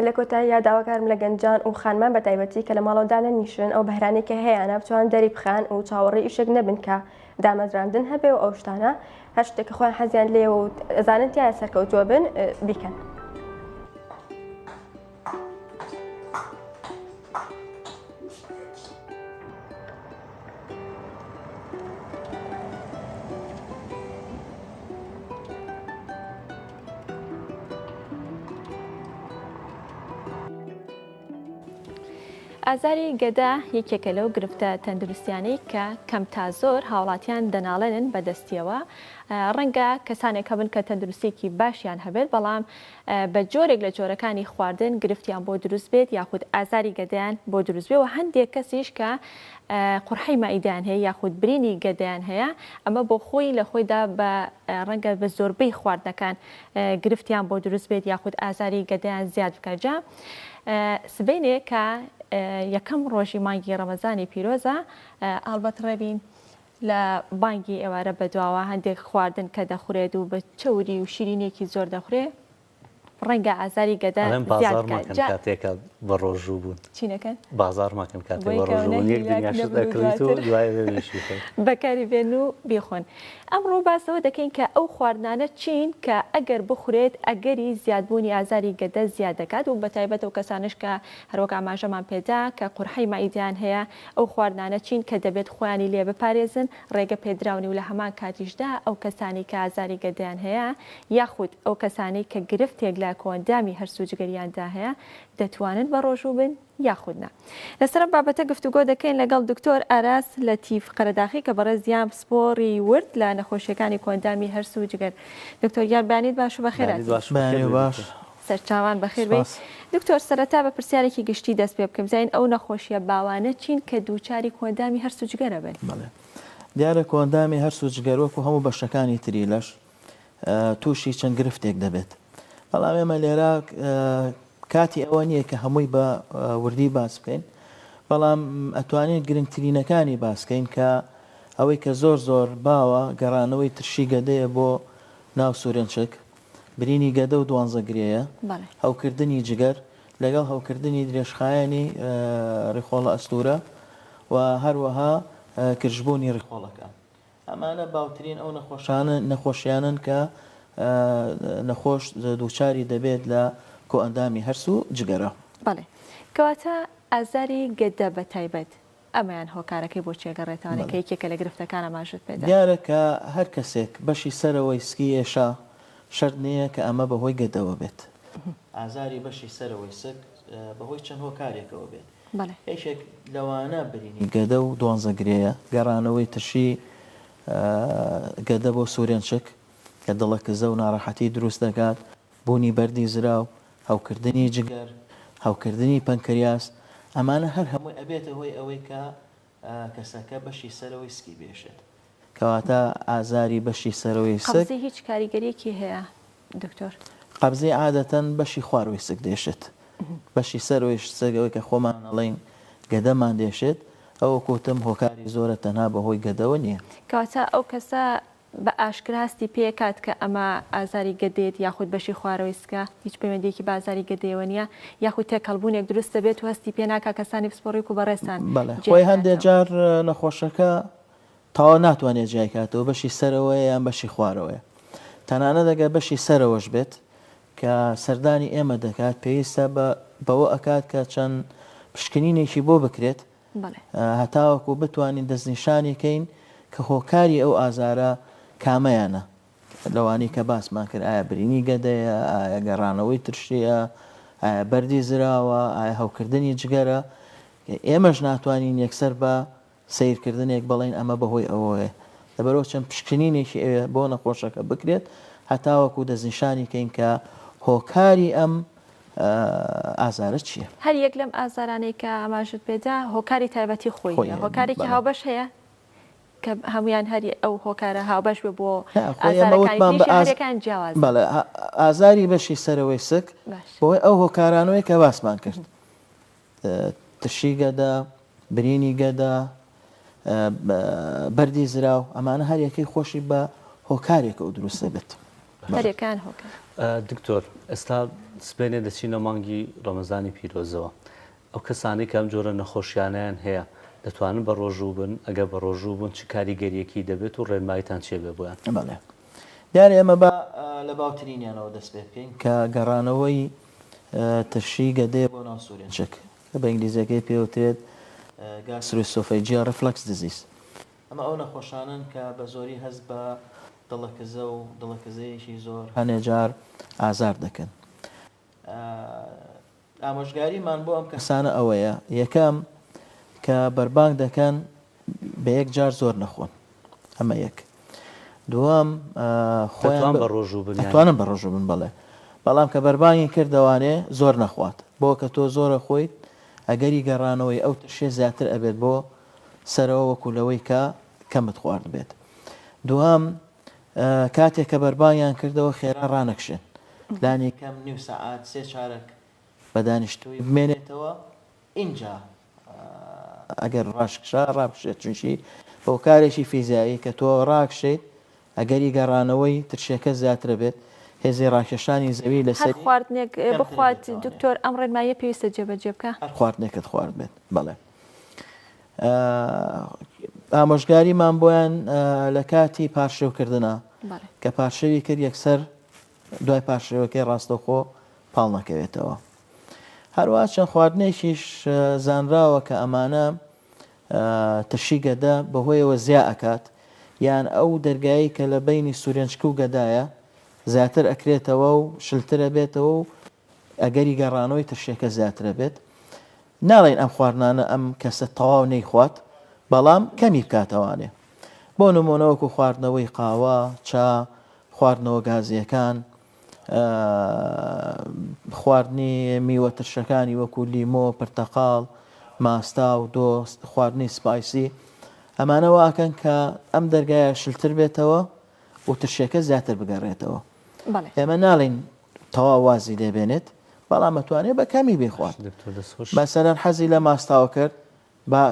لە کۆتاییا داواکارم لە گەنجان و خانمان بە تایبەتی کە لە ماڵەوە دانەنیشن ئەو بەهرانەی کە هەیانە بتوانن دەری بخەن و چاوەڕێی ئیشێک نەبن کە دامەزراندن هەبێ و ئەو شتانە هەر شتێک کە خۆیان حەزیان لێیە و ئەزانن تیایا سەرکەوتووە بن بیکەن. ئازاری گەدە یەکێکە لەو گرفتە تەندروستیانەی کە کەم تا زۆر هاوڵاتیان دەناڵێنن بەدەستیەوە ڕەنگە کەسانێک هەبن کە تەندروستێکی باشیان هەبێت بەڵام بە جۆرێک لە جۆرەکانی خواردن گرفتیان بۆ دروست بێت یاخود ئازاری گەدەیان بۆ دروست بێ و هەندێک کەسیش کە قورحەی مەعیدەیان هەیە یاخود برینی گەدەیان هەیە ئەمە بۆ خۆی لە خۆیدا بە ڕەنگە بە زۆربەی خواردنەکان گرفتیان بۆ دروست بێت یاخود ئازاری گەدەیان زیاد بکات جا سبەینێ کە یەکەم ڕۆژی مانگی ڕەمەزانی پیرۆزە ئەڵبەت ڕێبین لە بانگی ئێوارە بەدواوە هەندێک خواردن کە دەخورێت و بە چەوری و شیرینیەکی زۆر دەخورێ ڕەنگە ئازاری گەدە ئەڵێم زیاد بازاڕ بکات مەکەن جا کاتێکە بە ڕۆژوو بوون. چی نەکەن؟ بازاڕ مەکەن کاتێک بۆی بە کەونە ڕۆژوو بوون یەک هیلاک دنیا شت نەبن و ئەکڕیت و دواتر دوای ئەوێ بێشی خۆی. بەکاری بێن و بیخۆن. ئەمڕۆ باس لەوە دەکەین کە ئەو خواردنانە چین کە ئەگەر بخورێت ئەگەری زیادبوونی ئازاری گەدە زیاد دەکات و بەتایبەت ئەو کەسانەش کە هەروەک ئاماژەمان پێدا کە قورحەی مەعیدەیان هەیە ئەو خواردنانە چین کە دەبێت خۆیانی لێ بپارێزن ڕێگە پێدراونی و لە هەمان کاتیشدا ئەو کەسانەی کە ئازاری گەدەیان هەیە یاخود ئەو کەسانەی کە گرفتێک لە کۆئەندامی هەرس و جگەریاندا هەیە دەتوانن بەڕۆژوو بن یاخود نا. لەسەر ئەم بابەتە گفتوگۆ دەکەین لەگەڵ دکتۆر ئاراس لەتیف قەرەداخی کە بەڕێزیان پسپۆڕی ورد لە نەخۆشیەکانی کۆئەندامی هەرس و جگەر. دکتۆر گیان بەیانیت باش و بەیانیت بەخێرهاتی. باش و بەخێر بەیانی بێی باش. دکتۆر. سەرچاوان بەخێر بێی. سپاس. دکتۆر سەرەتا بە پرسیارێکی گشتی دەست پێ بکەین بزانین ئەو نەخۆشیە باوانە چین کە دووچاری کۆئەندامی هەرس و جگەرە بن؟ بەڵێ. دیارە کۆئەندامی هەرس و جگەر وەکو هەموو بەشەکانی تری لەش تووشی چەند گرفتێک دەبێت. بەڵام ئێمە لێرە کاتی ئەوە نییە کە هەمووی بە وردی باس بکەین، بەڵام ئەتوانین گرنگترینەکانی باس کەین کە ئەوەی کە زۆر زۆر باوە گەڕانەوەی ترشی گەدەیە بۆ ناو سورێنچک، برینی گەدە و دوانزە گرێیە، هەوکردنی جگەر لەگەڵ هەوکردنی درێژخایەنی ڕیخۆڵە ئەستوورە و هەروەها کرژبوونی ڕیخۆڵەکان. ئەمانە باوترین ئەو نەخۆشانە نەخۆشیانەن کە نەخۆش دووچاری دەبێت لە کۆئەندامی هەرس و جگەرە. بەڵێ کەواتە ئازاری گەدە بە تایبەت ئەمەیان هۆکارەکەی بۆ چیە گەڕێتەوانێ کە یەکێکە لە گرفتەکان ئاماژەت پێدا. دیارە کە هەر کەسێک بەشی سەرەوەی سکی ئێشا شەرت نییە کە ئەمە بەهۆی گەدەوە بێت. ئازاری بەشی سەرەوەی سک بەهۆی چەند هۆکارێکەوە بێت. یەکێک لەوانە برینی گەدە و دوانزە گرێیە، گەڕانەوەی ترشی گەدە بۆ سورێنچک کە دڵەکزە و ناڕەحەتی دروست دەکات، بوونی بەردی زراو، هەوکردنی جگەر، هەوکردنی پەنکریاس، ئەمانە هەر هەمووی ئەبێتە هۆی ئەوەی کە کەسەکە بەشی سەرەوەی سکی بێشێت. کەواتە ئازاری بەشی سەرەوەی سک. قەبزی هیچ کاریگەریەکی هەیە دکتۆر؟ قەبزی عادەتەن بەشی خواروی سک دێشێت. بەشی سەرەوەی سک ئەوەی کە خۆمان ئەڵێین گەدەمان دێشێت ئەوە کوتم هۆکاری زۆرە تەنها بەهۆی گەدەوە نییە. کەواتە ئەو کەسە. بە ئاشکرا هەستی پێکات کە ئەمە ئازاری گەدەیەتی یاخود بەشی خوارەوەی سکە هیچ پەیوەندیەکی بە ئازاری گەدەیەوە نییە یاخود تێکەڵبوونێک دروست دەبێت و هەستی پێ ناکا کەسانی پسپۆڕی وەکو بەڕێزتان بەڵێ جیای خۆی هەندێ بکاتەوە. جار نەخۆشەکە تەواو ناتوانێت جیای کاتەوە بەشی سەرەوەیە یان بەشی خوارەوەیە تەنانەت ئەگەر بەشی سەرەوەش بێت کە سەردانی ئێمە دەکات پێویستە بە بەوە ئەکات کە چەند پشکنینێکی بۆ بکرێت هەتاوەکو بتوانین دەستنیشانی کەین کە هۆکاری ئەو ئازارە کامەیانە لەوانەی کە باسمان کرد ئایا برینی گەدەیە ئایا گەڕانەوەی ترشیە ئایا بەردی زراوە ئایا هەوکردنی جگەرە ئێمەش ناتوانین یەکسەر بە سەیرکردنێک بڵێین ئەمە بەهۆی ئەوەیە لەبەرئەوە چەند پشکنینێکی ئەوێ بۆ نەخۆشەکە بکرێت هەتاوەکو دەستنیشانی کەین کە هۆکاری ئەم ئازارە چییە. هەر یەک لەم ئازارانەی کە ئاماژەت پێدا هۆکاری تایبەتی خۆی هەیە، هۆکارێکی هاوبەش هەیە کە هەمویان هەر ئەو هۆکارە هاوبەش بێ بۆ ئازارەکانی تریش یا هەریەکەیان جیاوازن؟ بەڵێ ئازاری بەشی سەرەوەی سک بەهۆی ئەو هۆکارانەوەی کە باسمان کرد ترشی گەدە، برینی گەدە، بەردی زراو، ئەمانە هەر یەکەی خۆشی بە هۆکارێکەوە دروست دەبێت. هەریەکەیان هۆکار. دکتۆر ئێستا سبەینێ دەچینە مانگی ڕەمەزانی پیرۆزەوە، ئەو کەسانەی کە ئەم جۆرە نەخۆشیانەیان هەیە دەتوانن بە ڕۆژوو بن؟ ئەگەر بە ڕۆژوو بوون چ کاریگەرییەکی دەبێت و ڕێنماییتان چییە بێ بۆیان؟ بەڵێ دیارە ئێمە با لە باوترینیانەوە دەست پێ بکەین کە گەڕانەوەی ترشی گەدەیە بۆ ناو سورێنچک کە بە ئینگلیزیەکەی پێوترێت Gastroesophageal Reflux Disease. ئەمە ئەو نەخۆشانەن کە بە زۆری هەست بە دڵەکزە و دڵەکزەیەکی زۆر هەنێ جار ئازار دەکەن. ئامۆژگاریمان بۆ ئەم کەسانە ئەوەیە، یەکەم، کە بەربانگ دەکەن بە یەک جار زۆر نەخۆن، ئەمە یەک. دووەم، خۆیان دەتوان بە ڕۆژوو بن یانی؟ ئەتوانن بە ڕۆژوو بن بەڵێ، بەڵام کە بەربانگی کرد دەوانێ زۆر نەخوات، بۆ کە تۆ زۆر ئەخۆیت ئەگەری گەڕانەوەی ئەو ترشیە زیاتر ئەبێت بۆ سەرەوە وەکو لەوەی کە کەمت خواردبێت. دووەم، کاتێک کە بەربانگیان کردەوە خێرا ڕانەکشێن، لانی کەم نیو سەعات سێ چارەک بە دانیشتوویی بمێنێتەوە ئینجا ئەگەر ڕاشکشا ڕابکشێت چونکی هۆکارێکی فیزیایی کە تۆ ڕاکشێیت ئەگەری گەڕانەوەی ترشیەکە زیاترە بێت هێزی ڕاکێشانی زەوی هەر لەسەری خواردنێک کەمترە بخوات بێتەوانێ. دکتۆر ئەم ڕێنماییە پێویستە جێبەجێ بکا؟ هەر خواردنێکت خوارد بێت بەڵێ. ئامۆژگاریمان بۆیان لە کاتی پارشێوکردنا کە پارشێوی کرد یەکسەر دوای پارشێوەکەی ڕاستەوخۆ پاڵ نەکەوێتەوە. هەروە چەند خواردنێکیش زانراوە کە ئەمانە ترشی گەدە بەهۆیەوە زیا ئەکات یان ئەو دەرگایی کە لە بینی سورێنچک و گەدایە زیاتر ئەکرێتەوە و شلترە بێتەوە و ئەگەری گەڕانەوەی ترشیەکە زیاترە بێت ناڵێین ئەم خواردنانە ئەم کەسە تەواو نەیخوات بەڵام کەمی بکاتەوانێ بۆ نمونە وەکو خواردنەوەی قاوە چا خواردنەوە گازیەکان خواردنی میوە ترشەکانی وەکو لیمۆ پرتەقاڵ ماستاو دۆست خواردنی spicy ئەمانە واکەن کە ئەم دەرگایە شلتر بێتەوە و ترشیەکە زیاتر بگەڕێتەوە ئێمە ناڵین تەواو وازی لێ بێنێت بەڵام ئەتوانێت بە کەمی بیخوات مەسەلەن حەزی لە ماستاو کرد با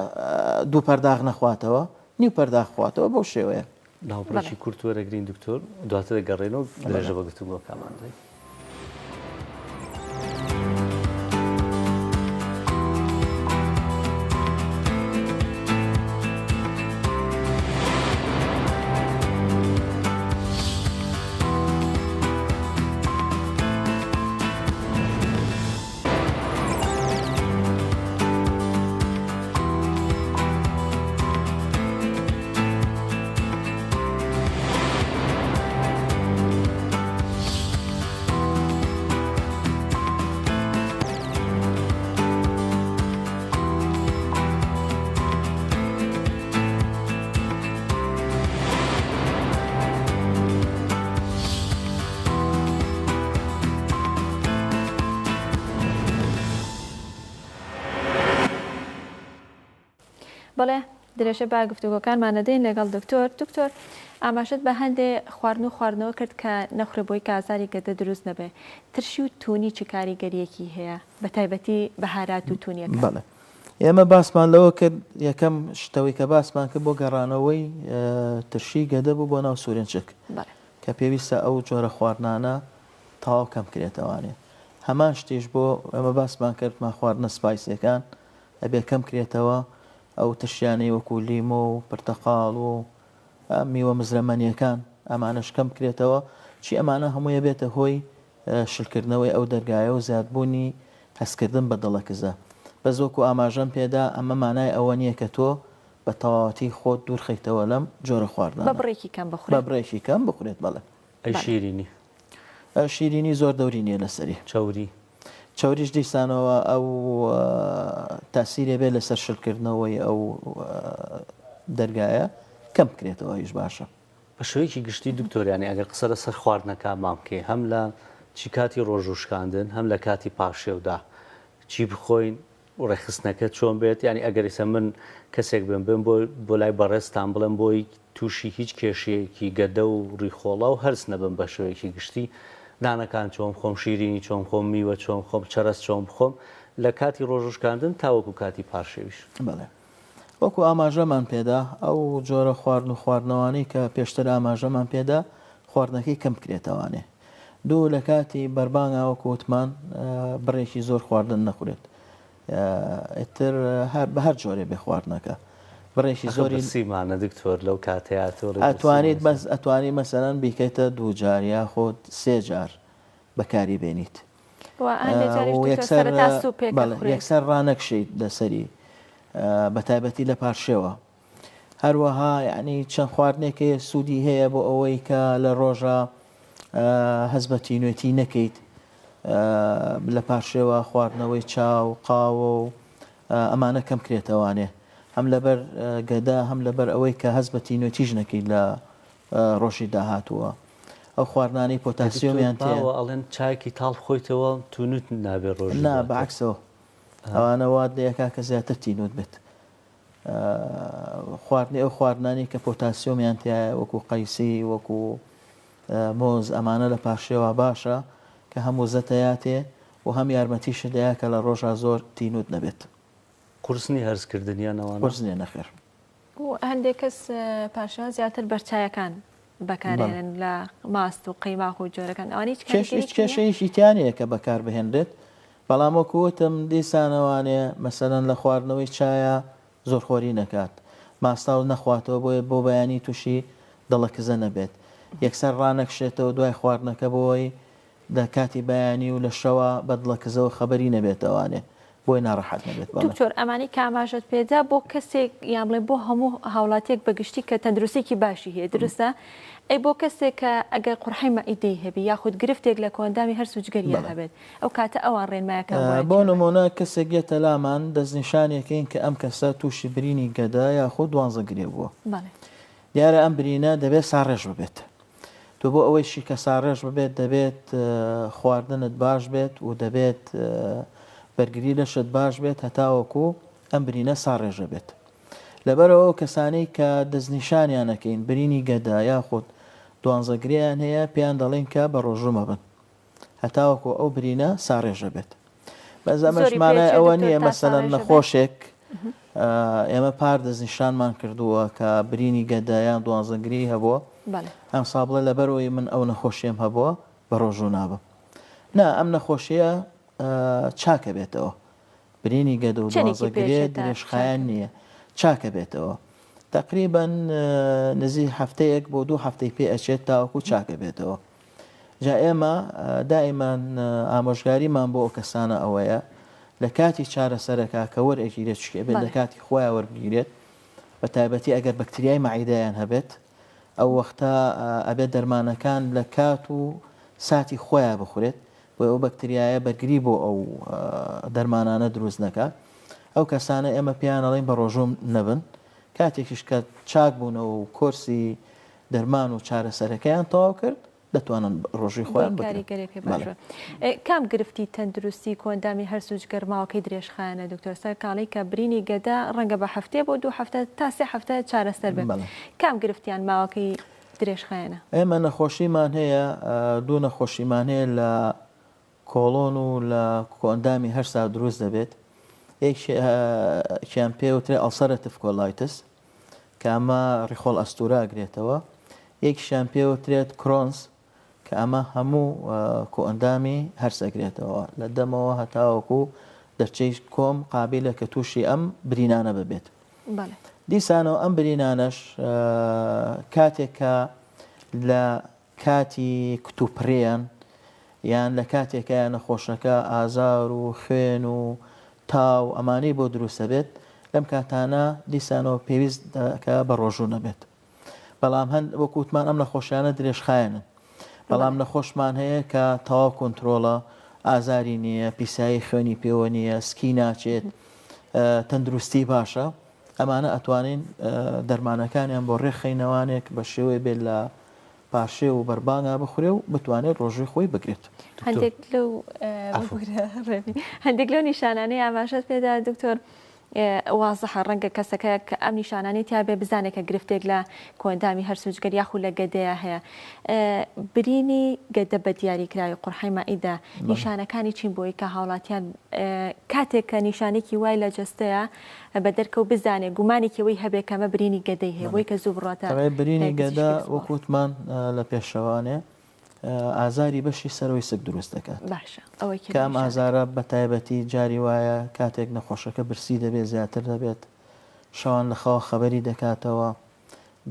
دوو پەرداخ نەخواتەوە نیو پەرداخ خواتەوە بەو شێوەیە. ناوبڕێکی کورت وەرەگرین دکتۆر دواتر دەگەڕێنەوە درێژە بە گفتوگۆکەمان دەین. بەڵێ درێژە بە گفتوگۆکانمان دەدەین لەگەڵ دکتۆر دکتۆر ئاماژەت بە هەندێ خواردن و خواردنەوە کرد کە نەخورێ بۆی کە ئازاری گەدە دروست نەبێ ترشی و تونی چ کاریگەریەکی هەیە بە تایبەتی بەهارات و تونیەکان؟ بەڵێ. ئێمە باسمان لەوە کرد یەکەم شتەوەی کە باسمان کرد بۆ گەڕانەوەی ترشی گەدە بوو بۆ ناو سورێنچک کە پێویستە ئەو جۆرە خواردنانە تەواو کەم کرێتەوانێ هەمان شتیش بۆ ئێمە باسمان کردمان خواردنە spicy ەکان ئەبێ کەم کرێتەوە ئەو ترشیانەی وەکو لیمۆ و پرتەقاڵ و میوە مزرەمەنیەکان ئەمانەش کەم بکرێتەوە چی ئەمانە هەموویە بێتە هۆی شلکردنەوەی ئەو دەرگایە و زیادبوونی هەستکردن بە دڵەکزە. بەس وەکو ئاماژەم پێدا ئەمە مانای ئەوە نییە کە تۆ بە تەواوەتی خۆت دوورخەیتەوە لەم جۆرە بە خواردنانە. بڕێکی کەم بخورێت. بە بڕێکی کەم بخورێت بەڵێ. ئەی بەڵێ. شیرینی؟ شیرینی زۆر دەوری نییە لەسەری. چەوری؟ چەوریش دیسانەوە ئەو تاسیرێ بێت لەسەر شلکردنەوەی ئەو دەرگایە کەم بکرێتەوە ئەویش باشە. بە شێوەیەکی گشتی دکتۆر یانی ئەگەر قسە لەسەر خواردنەکانمان بکەین هەم لە چی کاتی ڕۆژوو شکاندن هەم لە کاتی پارشێودا چی بخۆین و ڕێکخستنەکە چۆن بێت یانی ئەگەر ئیسە من کەسێک بم بێم بۆ بۆ لای بەڕێزتان بڵێم بۆی تووشی هیچ کێشەیەکی گەدە و ڕیخۆڵە و هەرس نەبم بە شێوەیەکی گشتی نانەکان چۆن بخۆم شیرینی چۆن بخۆم میوە چۆن بخۆم چەرەس چۆن بخۆم لە کاتی ڕۆژوو شکاندن تاوەکو کاتی پارشێویش. بەڵێ. وەکو ئاماژەمان پێدا ئەو جۆرە خواردن و خواردنەوانەی کە پێشتر ئاماژەمان پێدا خواردنەکەی کەم بکرێتەوانێ. دوو لە کاتی بەربانگا وەکو وتمان بڕێکی زۆر خواردن نەخورێت ئیتر هەر بە هەر جۆرێ بێ خواردنەکە بڕێکی زۆری برسیمانە دکتۆر لەو کاتەیا تۆ ئەتوانیت بەس ئەتوانی مەسەلەن بیکەیتە دوو جار یاخود سێ جار بەکاری بێنیت یەکسەر یەکسەر ڕانەکشیت لەسەری بە تایبەتی لە پارشێوە هەروەها یعنی چەند خواردنێک هەیە سوودی هەیە بۆ ئەوەی کە لە ڕۆژە هەست بە تینوێتی نەکەیت لە پارشێوە خواردنەوەی چا و قاوە و ئەمانە کەم کرێتەوانێ هەم لەبەر گەدە هەم لەبەر ئەوەی کە هەست بە تینوێتیش نەکەیت لە ڕۆژی داهاتووە ئەو خواردنانەی پۆتاسیۆمیان تێ ئەڵێن چایەکی تاڵ خۆیتەوە تونوت نابێ ڕۆژ نا بەعکسەوە ئەوانە وات لەکا کە زیاتر تینوت بێت خواردنی ئەو خواردنانەی کە پۆتاسیۆمیان تیایە وەکو قەیسی وەکو مۆز ئەمانە لە پارشێوا باشە کە هەم وزە تەیاتێ و هەم یارمەتیشت دەیا کە لە ڕۆژا زۆر تینوت نەبێت. قورس نیە هەرس کردنیان ئەوانە؟ قورس نیە نەخێر. و هەندێک کەس پارشێوان زیاتر بەرچایەکان بەکارێنن لە ماست و قەیماخ و جۆرەکان ئەوانە هیچ کاریگەریی هیچ کێشەیەکی تیا نیە کە بەکار بهێنرێت بەڵام وەکو وتم دیسانەوانێ مەسەلەن لە خواردنەوەی چایە زۆرخۆری نەکات ماستاو نەخواتەوە بۆیە بۆ بەیانی توشی دڵەکزە نەبێت یەکسەر ڕانەکشێتەوە دوای خواردنەکە بۆی لە کاتی بەیانی و لە شەوا بە دڵەکزەوە خەبەری نەبێتەوانێ بۆی ناڕەحەت نەبێت بەڵێ. دکتۆر ئەمانەی کە ئاماژەت پێدا بۆ کەسێک یان بڵێن بۆ هەموو هاوڵاتیەک بە گشتی کە تەندروستیەکی باشی هەیە دروستە؟ ئەی بۆ کەسێک کە ئەگەر قوڕحەی مەعیدەی هەبی یاخود گرفتێک لە کۆئەندامی هەرس و جگەریا هەبێت ئەو کاتە ئەوان ڕێنمایەکان بۆیان بۆ چیە؟ نموونە کەسێک یەتە لامان دەستنیشانێکەین کە ئەم کەسە تووشی برینی گەدە یاخود دوانزە گرێ بووە بەڵێ. دیارە ئەم برینە دەبێت ساڕێژ ببێت تۆ بۆ ئەوەی شیکە ساڕێژ ببێت دەبێت خواردنت باش بێت و دەبێت بەرگری لەشت باش بێت هەتاوەکو ئەم برینە ساڕێژە بێت لەبەرەوە ئەو کەسانەی کە دەستنیشانیان ئەکەین برینی گەدە یاخود دوانزەگرێیان هەیە پێیان دەڵێین کە بە ڕۆژوو مەبن هەتاوەکو ئەو برینە ساڕێژە بێت بەس ئەمەش زۆری مانای پێچێ ئەوە دکتۆر نییە تا مەسەلەن ساڕێژە بێت نەخۆشێک ئێمە پار دەستنیشانمان کردووە کە برینی گەدە یان دوانزەگری هەبووە بەڵێ. ئەمساڵ بڵێ لەبەرئەوەی من ئەو نەخۆشیەم هەبووە بە ڕۆژوو نابم نا ئەم نەخۆشیە چاکە بێتەوە برینی گەدە و چەنێکی دوانزە گرێ پێچێ تا درێژخایەن چاکە نییە چاکە بێتەوە تەقریبەن نزیک هەفتەیەک بۆ دوو هەفتەی پێ ئەچێت تاوەکو چاکە بێتەوە جا ئێمە دائیمان ئامۆژگاریمان بۆ ئەو کەسانە ئەوەیە لە کاتی چارەسەرەکە کە وەرئەگیرێت چونکە ئەبێت لە کاتی خۆیان وەربگیرێت بە تایبەتی ئەگەر بەکتریای مەعیدەیان هەبێت ئەو وەختە ئەبێت دەرمانەکان لە کات و ساتی خۆیان بخورێت بۆی ئەو بەکتریایە بەرگری بۆ ئەو دەرمانانە دروست نەکات ئەو کەسانە ئێمە پێیان ئەڵێین بە ڕۆژوو نەبن کاتێکیش کە چاک بوونەوە و کۆرسی دەرمان و چارەسەرەکەیان تەواو کرد دەتوانن ڕۆژووی خۆیان بگرن. کاریگەریەکەی باشە. کام گرفتی تەندروستی کۆئەندامی هەرس و جگەر ماوەکەی درێژخایەنە دکتۆر سەرکاڵی کە برینی گەدە ڕەنگە بە هەفتەیە بۆ دوو هەفتە تا سێ هەفتە چارەسەر بێت کام گرفتیان ماوەکەی درێژخایەنە؟ ئێمە نەخۆشیمان هەیە دوو نەخۆشیمان هەیە لە کۆڵۆن و لە کۆئەندامی هەرسا دروست دەبێت. یەکیان پێوترێ ulcerative colitis کە ئەمە ڕیخۆڵ ئەستورە ئەگرێتەوە، یەکیشیان پێوترێت Crohn's کە ئەمە هەموو کۆئەندامی هەرس ئەگرێتەوە لە دەمەوە هەتاوەکو دەرچەی کۆم قابیلە کە تووشی ئەم برینانە ببێت. دیسانەوە ئەم برینانەش کاتێک کە لە کاتی کتوپڕیان یان لە کاتێکایە نەخۆشەکە ئازار و خوێن و تا و ئەمانەی بۆ دروست دەبێت لەم کاتانە دیسانەوە پێویست دەکا بە ڕۆژوو نەبێت. بەڵام هەند وەکو وتمان ئەم نەخۆشیانە درێژخایەنن. بەڵام نەخۆشمان هەیە کە تەواو کۆنترۆڵە، ئازاری نییە، پیسایی خوێنی پێوە نییە، سکی ناچێت، تەندروستی باشە، ئەمانە ئەتوانین دەرمانەکانیان بۆ ڕێکخەینەوانێک بە شێوەی بێت لە پارشێو و بەربانگا بخورێ و بتوانێت ڕۆژووی خۆی بگرێت. هەندێک لەو هەندێک لەو نیشانانەی ئاماژەت پێدا دکتۆر وازحە ڕەنگە کەسەکە کە ئەم نیشانانەی تیا بێ بزانێت کە گرفتێک لە کۆئەندامی هەرس و جگەر یاخود لە گەدەیە هەیە. برینی گەدە بە دیاریکراوی قورحەی مائیدە نیشانەکانی چین بۆی کە هاوڵاتیان کاتێک کە نیشانێکی وای لە جەستەیە بە دەرکەوت بزانێت گومانێکی ئەوەی هەبێ کە ئەمە برینی گەدەی هەیە بۆی کە زوو بڕواتە برینی لای گەدە پزیشکی پسپۆڕ. وەک وتمان لە پێشەوانێ ئازاری بەشی سەرەوەی سک دروست دەکات. باشە ئەوەی کە کە ئەم نیشانەکە. ئازارە بە تایبەتی جاری وایە کاتێک نەخۆشەکە برسی دەبێت زیاتر دەبێت، شەوان لە خەوا خەبەری دەکاتەوە،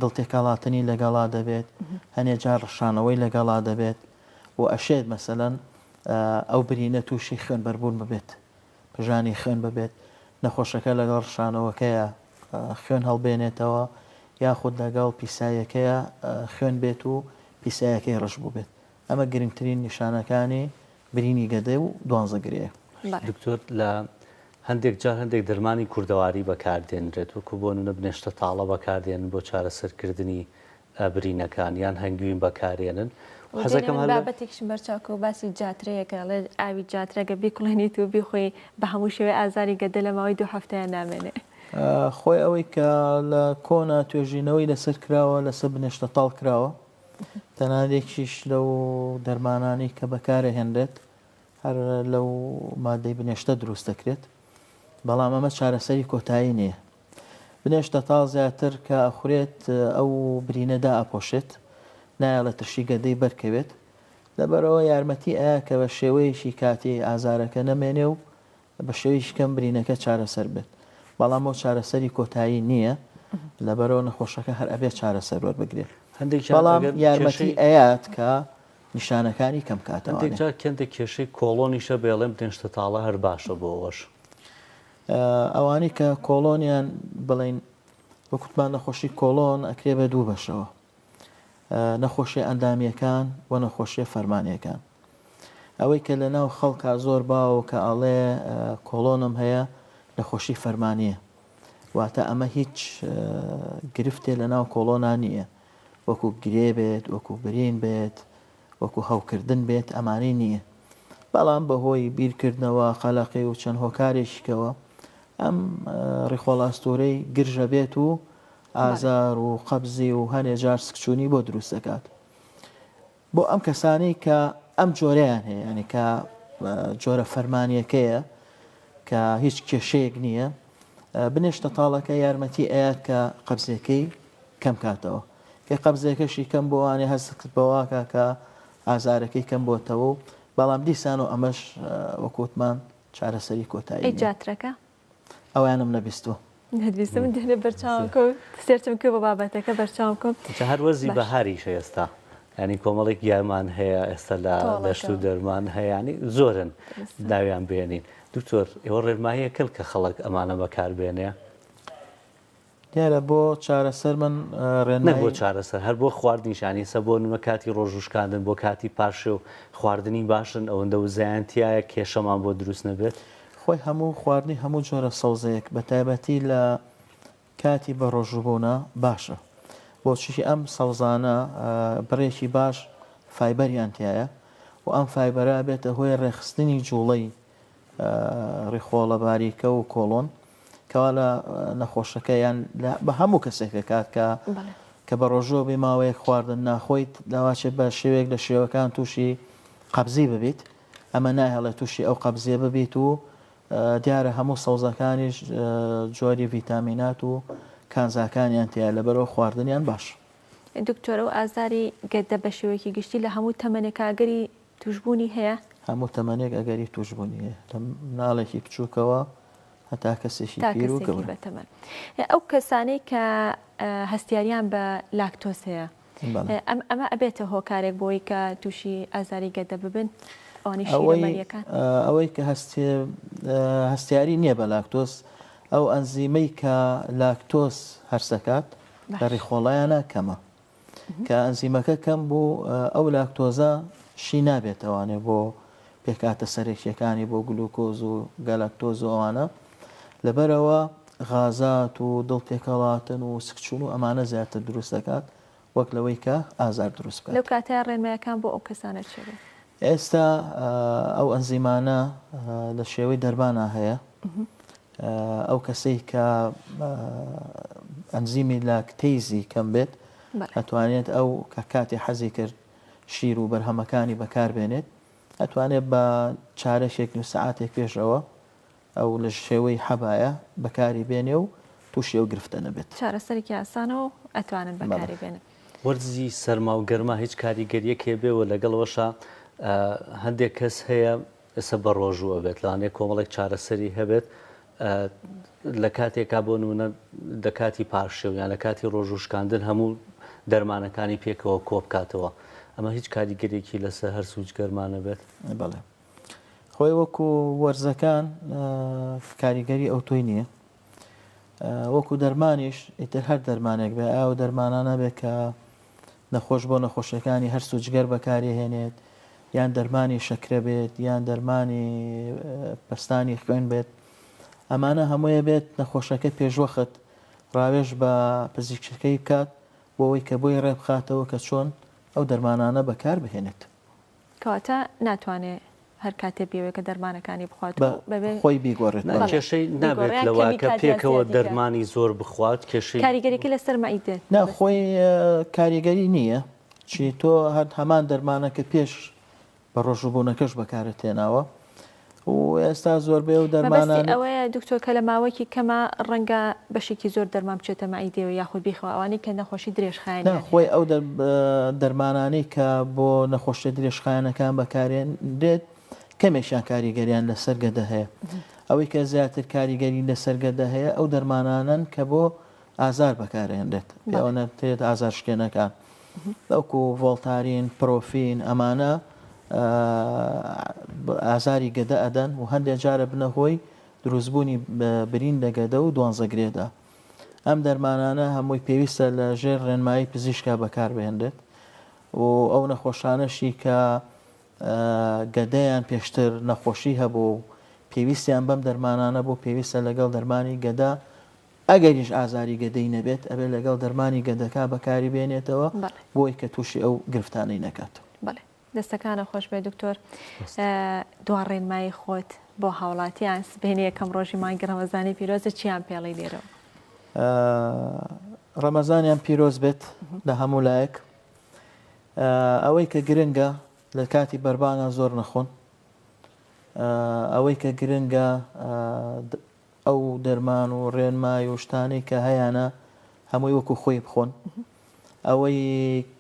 دڵ تێکەڵاتنی لەگەڵا دەبێت، هەنێ جار ڕشانەوەی لەگەڵا دەبێت و ئەشێت مەسەلەن ئەو برینە تووشی خوێنبەربوون ببێت، پژانی خوێن ببێت، نەخۆشەکە لەگەڵ ڕشانەوەکەیا خوێن هەڵبێنێتەوە یاخود لەگەڵ پیساییەکەیا خوێن بێت و پیساییەکەی ڕەش بووبێت. ئەمە گرنگترین نیشانەکانی برینی گەدە و دوانزە گرێیە. دکتۆر لە هەندێک جار هەندێک دەرمانی کوردەواری بەکاردێنرێت وەکو بۆ نمونە بنێشتە تاڵە بەکاردێنن بۆ چارەسەرکردنی برینەکان یان هەنگوین بەکارێنن حەزەکەم هەر بابەتێکیشم بەرچاو کەوت باسی جاترەیە کە ئەڵێ ئاوی جاترە گەر بیکوڵێنیت و بیخۆی بە هەموو شێوەی ئازاری گەدە لە ماوەی دوو هەفتەیە نامێنێ. خۆی ئەوەی کە لە کۆنا توێژینەوەی لەسەر کراوە لەسەر بنێشتە تاڵ کراوە تەنانەت یەکیش لەو دەرمانانەی کە بەکارەهێنرێت هەر لەو مادەی بنێشتە دروست دەکرێت بەڵام ئەمە چارەسەری کۆتایی نییە بنێشتە تاڵ زیاتر کە ئەخورێت ئەو برینە دائەپۆشێت نایەڵێت ترشی گەدەی بەرکەوێت لەبەرئەوە یارمەتی ئەیا کە بە شێوەیەکی کاتی ئازارەکە نەمێنێ و بە شێوەیەکی کەم برینەکە چارەسەر بێت بەڵام ئەو چارەسەری کۆتایی نییە لەبەرئەوە نەخۆشەکە هەر ئەبێت چارەسەر وەربگرێت هەندێکیان بەڵام ئەگەر یارمەتی کێشەی ئەیات کە نیشانەکانی کەم هەندێک کاتەوانێ. جار کەندێک کێشەی کۆڵۆنیشە بێڵێم بنێشتە تاڵە هەر باشە بۆ ئەوەش. ئەوانەی کە کۆڵۆنیان بڵێین وەک وتمان نەخۆشی کۆڵۆن ئەکرێ بە دوو بەشەوە نەخۆشیە ئەندامیەکان و نەخۆشیە فەرمانیەکان ئەوەی کە لە ناو خەڵکا زۆر باوە کە ئەڵێ کۆڵۆنم هەیە نەخۆشی فەرمانیە واتە ئەمە هیچ گرفتێ لە ناو کۆڵۆنا نییە وەکو گرێ بێت وەکو برین بێت وەکو هەوکردن بێت ئەمانەی نییە بەڵام بەهۆی بیرکردنەوە قەلەقی و چەند هۆکارێکیکەوە ئەم ڕیخۆڵاستۆرەی گرژە بێت و ئازار و قەبزی و هەنێ جار سکچوونی بۆ دروست دەکات بۆ ئەم کەسانەی کە ئەم جۆرەیان هەیە ینی کە جۆرە فەرمانیەکەیە کە هیچ کێشەیەک نییە بنێشتە تاڵەکە یارمەتی ئەیات کە قەبزیەکەی کەم کاتەوە کە قەبزیەکەشی کەم بۆوانێ هەست بەواکە کە ئازارەکەی کەم بۆتەوە و بەڵام دیسان و ئەمەش وەکوتمان چارەسەری کۆتایی ئەی جاترەکە؟ ئەویانم نەبیستووە. نەتبیستم من دێنێ بەرچاوم کەوت سێرچم کرد بۆ بابەتەکە بەرچاوم کەوت. جا هەر وەرزی بەهاریشە ئێستا یانی کۆمەڵێک گیامان هەیە ئێستا لە دەشت و دەرمان هەیە ینی زۆرن ناویان بێنین دکتۆر ئێوە ڕێنماییەکەن کە خەڵک ئەمانە بەکاربێنێ؟ دیارە بۆ چارەسەر من ڕێنمایی. نەک بۆ چارەسەر هەر بۆ خواردنیش یانی ئێستا بۆ نمونە کاتی ڕۆژوو شکاندن بۆ کاتی پارشێو خواردنی باشن ئەوەندە وزەیان تیایە کێشەمان بۆ دروست نەبێت؟ خۆی هەموو خواردنی هەموو جۆرە سەوزەیەک بە تایبەتی لە کاتی بەڕۆژووبوونا باشە بۆچی ئەم سەوزانە بڕێکی باش فایبەریان تیایە و ئەم فایبەرە ئەبێتە هۆی ڕێکخستنی جوڵەی ڕیخۆڵە باریکە و کۆڵۆن کەوا لە نەخۆشەکە یان بە هەموو کەسێک دەکات کە کە بە ڕۆژووە بێ ماوەیەک خواردن ناخۆیت داواچێت بە شێوەیەک لە شێوەکان تووشی قەبزی ببیت ئەمە ناهێڵێت تووشی ئەو قەبزیە ببیت و دیارە هەموو سەوزەکانیش جۆری ڤیتامینات و کانزاکانیان تیا لەبەرەوە خواردنیان باش. دکتۆر ئەو ئازاری گەدە بە شێوەیەکی گشتی لە هەموو تەمەنێکا ئەگەری توشبوونی هەیە؟ هەموو تەمەنێک ئەگەری توشبوونی هەیە لە مناڵێکی بچووکەوە هەتا کەسێکی تا پیر و کەسێکی گەورە. بەتەمەن. ئەو کەسانەی کە هەستیاریان بە لاکتۆز هەیە بەڵێ. ئەم ئەمە ئەبێتە هۆکارێک بۆی کە تووشی ئازاری گەدە ببن ئەوانەی ئەوەی شیرەمەنیەکان؟ ئەوەی کە هەستی هەستیاری نییە بە لاکتۆز ئەو ئەنزیمەی کە لاکتۆز هەرسەکات لە باش. ڕیخۆڵەیانە کەمە. کە ئەنزیمەکە کەم بوو ئەو لاکتۆزە شی نابێتەوانێ بۆ پێکهاتە سەرەکیەکانی بۆ گلوکۆز و گالاکتۆز و ئەوانە لەبەرەوە غازات و دڵ تێکەڵاتن و سکچون و ئەمانە زیاتر دروست دەکات وەک لەوەی کە ئازار دروست بکات. لەو کاتەیا ڕێنمایەکان بۆ ئەو کەسانە چی بوو؟ ئێستا ئەو ئەنزیمانە لە شێوەی دەرمانا هەیە ئەو کەسەی کە ئەنزیمی لاکتەیزی کەم بێت ئەتوانێت ئەو کە کاتی حەزی کرد شیر و بەرهەمەکانی بەکاربێنێت ئەتوانێت بە چارەکێک و سەعاتێک پێشەوە ئەو لە شێوەی حەبایە بەکاری بێنێ و تووشی ئەو گرفتە نەبێت. چارەسەرێکی ئاسانە و ئەتوانن بەکاری بێنن. وەرزی سەرما و گەرما هیچ کاریگەریەک هەیە بێ و لەگەڵ ئەوەشا هەندێک کەس هەیە ئێستا بە ڕۆژوو ئەبێت لەوانەیە کۆمەڵێک چارەسەری هەبێت لە کاتێکا بۆ نمونە لە کاتی پارشێو یان لە کاتی ڕۆژوو شکاندن هەموو دەرمانەکانی پێکەوە کۆبکاتەوە ئەمە هیچ کاریگەرێکی لەسەر هەرس و جگەرمان نەبێت؟ بەڵێ خۆی وەکو وەرزەکان کاریگەری ئەوتۆی نییە وەکو دەرمانیش ئیتر هەر دەرمانێک بێ ئاو دەرمانانە بێ کە نەخۆش بۆ نەخۆشیەکانی هەرس و جگەر بەکاریهێنێت یان دەرمانی شەکرە بێت یان دەرمانی پەستانی خوێن بێت ئەمانە هەموویە بێت نەخۆشەکە پێشوەخت ڕاوێژ بە پزیشکەکەی بکات بۆ ئەوەی کە بۆی ڕێبخاتەوە کە چۆن ئەو دەرمانانە بەکار بهێنێت. کەواتە ناتوانێ هەر کاتێ بیەوێ کە دەرمانەکانی بخوات و بەبێ خۆی بیگۆڕێت. نا کێشەی نابێت لەوە کە پێکەوە دەرمانی زۆر بخوات کێشەی کاریگەریەکەی لەسەر مەعیدە. نا خۆی کاریگەری نییە چی تۆ هەر هەمان دەرمانە کە پێش بە ڕۆژووبوونەکەش بەکارت هێناوە و ئێستا زۆربەی ئەو دەرمانانە. مەبەستی ئەوەیە دکتۆر کە لە ماوەیەکی کەما ڕەنگە بەشێکی زۆر دەرمان بچێتە مەعیدەوە یاخود بیخوا ئەوانەی کە نەخۆشی درێژخایەنیان نا هەیە. خۆی ئەو دەرمانانەی کە بۆ نەخۆشیە درێژخایەنەکان بەکارێنرێت کەمێکیان کاریگەریان لەسەر گەدە هەیە ئەوەی کە زیاتر کاریگەری لەسەر گەدە هەیە ئەو دەرمانانەن کە بۆ ئازار بەکارێنرێت پێوەنەترێت ئازار شکێنەکان وەکو ڤۆڵتارین، پرۆفین ئەمانە ئازاری گەدە ئەدەن و هەندێک جار ئەبنە هۆی دروستبوونی برین لە گەدە و دوانزەگرێدا. ئەم دەرمانانە هەمووی پێویستە لە ژێر ڕێنمایی پزیشکا بەکاربهێنرێت و ئەو نەخۆشانەشی کە گەدەیان پێشتر نەخۆشی هەبوو و پێویستیان بەم دەرمانانە بوو پێویستە لەگەڵ دەرمانی گەدە ئەگەریش ئازاری گەدەی نەبێت ئەبێت لەگەڵ دەرمانی گەدەکە بەکاری بێنێتەوە بۆی کە تووشی ئەو گرفتانەی نەکات. بەڵێ دەستەکانە خۆش بێت دکتۆر دوا ڕێنمایی خۆت بۆ هاوڵاتیان سبەینێ یەکەم ڕۆژی مانگی ڕەمەزانی پیرۆزە چیان پێڵی لێرەوە؟ ڕەمەزانیان پیرۆز بێت لە هەموو لایەک ئەوەی کە گرنگە لە کاتی بەربانگا زۆر نەخۆن ئەوەی کە گرنگە ئەو دەرمان و ڕێنمای و شتانەی کە هەیانە هەمووی وەکو خۆی بخۆن. ئەوەی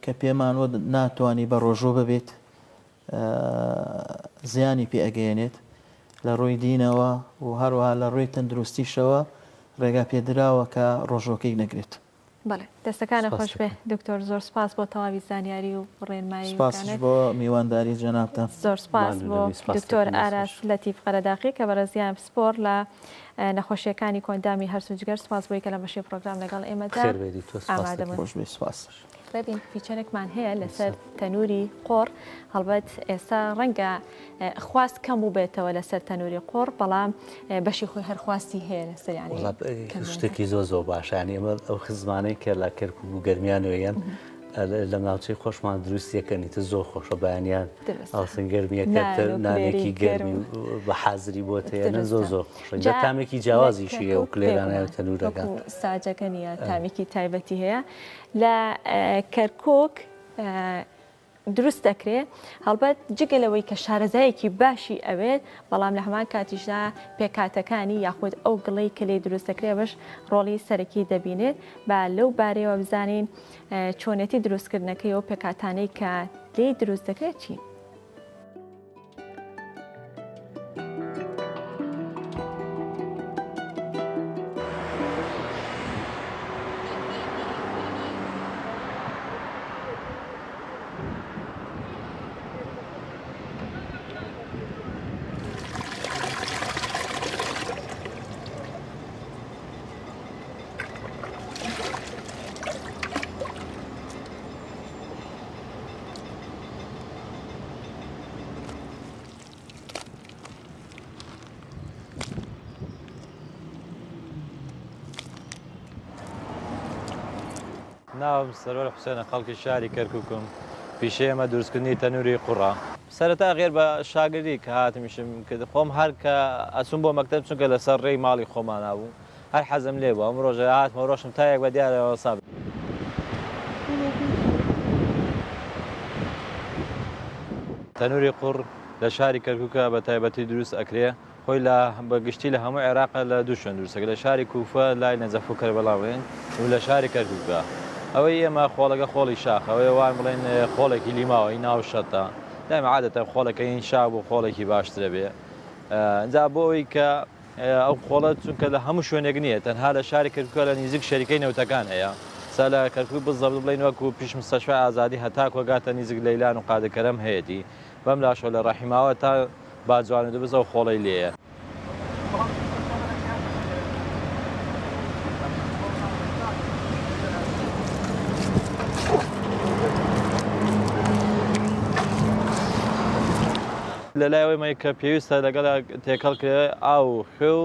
کە پێمان وت ناتوانی بە ڕۆژوو ببیت زیانی پێ ئەگەیەنێت لە ڕووی دینەوە و هەروەها لە ڕووی تەندروستیشەوە ڕێگا پێدراوە کە ڕۆژووەکەی نەگرێت. بەڵێ دەستەکانت خۆش بێ دکتۆر زۆر سپاس بۆ تەواوی زانیاری و ڕێنمایی سپاسیش بۆ میوانداری جەنابتان. زۆر سپاس بۆ دکتۆر ئاراس لەتیف قەرەداغی کە بەڕێزیان پسپۆڕ لە نەخۆشیەکانی کۆئەندامی هەرس و جگەر سپاس بۆی کە لە بەشی پرۆگرام لەگەڵ ئێمەدا ئامادە بوون. سپاس. ڕێبین feature ێکمان هەیە لەسەر تەنووری قۆڕ هەڵبەت ئێستا ڕەنگە خواست کەم بووبێتەوە لەسەر تەنووری قۆڕ بەڵام بەشی خۆی هەر خواستی هەیە لەسەر یانی شتێکی زۆر زۆر باشە یانی ئێمە ئەو خزمانەی کە لە کەرکوک و گەرمیانەوەیان لە ناوچەی خۆشمان دروستیەکەنی تر زۆر خۆشە بەیانیان ئاوسن گەرمیەکە نانێکی گەرمی بە حازری بۆ تێنە زۆر زۆر خۆشە جا تامێکی جیاوازیشی هەیە و کلێرانە و تەنورەکە ساجەکە نییە تامێکی تایبەتی هەیە لە کەرکک. دروست دەکرێ هەڵبەت جگە لەوەی کە شارەزایەکی باشی ئەوێت بەڵام لە هەمان کاتیشدا پێکهاتەکانی یاخود ئەو گڵەی کە لێی دروست دەکرێت ئەمەش ڕۆڵی سەرەکی دەبینێت با لەو بارەیەوە بزانین چۆنێتی دروستکردنەکەی و پێکهاتانەی کە لێی دروست دەکرێت چین. ناوم سەروەر حوسێنە خەڵکی شاری کەرکوکم پیشەی ئێمە دروستکردنی تەنوری قوڕە. سەرەتا غێر بە شاگردی کە هاتم ئیشم کرد خۆم هەر کە ئەچوم بۆ مەکتەب چونکە لەسەر ڕێی ماڵی خۆمانا بوو هەر حەزم لێ بوو ئەم ڕۆژە هاتمەوە ڕۆشتم تا یەک بە دیارەوە سا تەنوری قوڕ لە شاری کەرکوکە بە تایبەتی دروست ئەکرێ خۆی لە بە گشتی لە هەموو عێراق لە دوو شوێن دروست دەکرێت لە شاری کوفە لای نەجەف و کەربەلا بڵێن و لە شاری کەرکوکە ئەوەی ئێمە خۆڵەکە خۆڵی شاخ ئەوەی وان بڵێن خۆڵێکی لیماوە ی ناو شەتە دایمە عادەتەن خۆڵەکە هین شاخ بوو خۆڵێکی باشترە بێ جا بۆ ئەوەی کە ئەو خۆڵە چونکە لە هەموو شوێنێک نییە تەنها لە شاری کەرکوکە لە نیزیک شەریکەی نەوتەکان هەیە سا لە کەرکوک بزەبت بڵێن وەکو پیش مستەشفای ئازادی هەتاکو گاتە نیزیک لەیلان و قادرکەرەم هەیەتی بەم لاشەوە لە ڕەحیماوە تا باجوان و دبس ئەو خۆڵەی لێیە. لە لای ئەوەی مەی کە پێویستە لەگەڵ تێکەڵ کرێ ئاو و خوێ و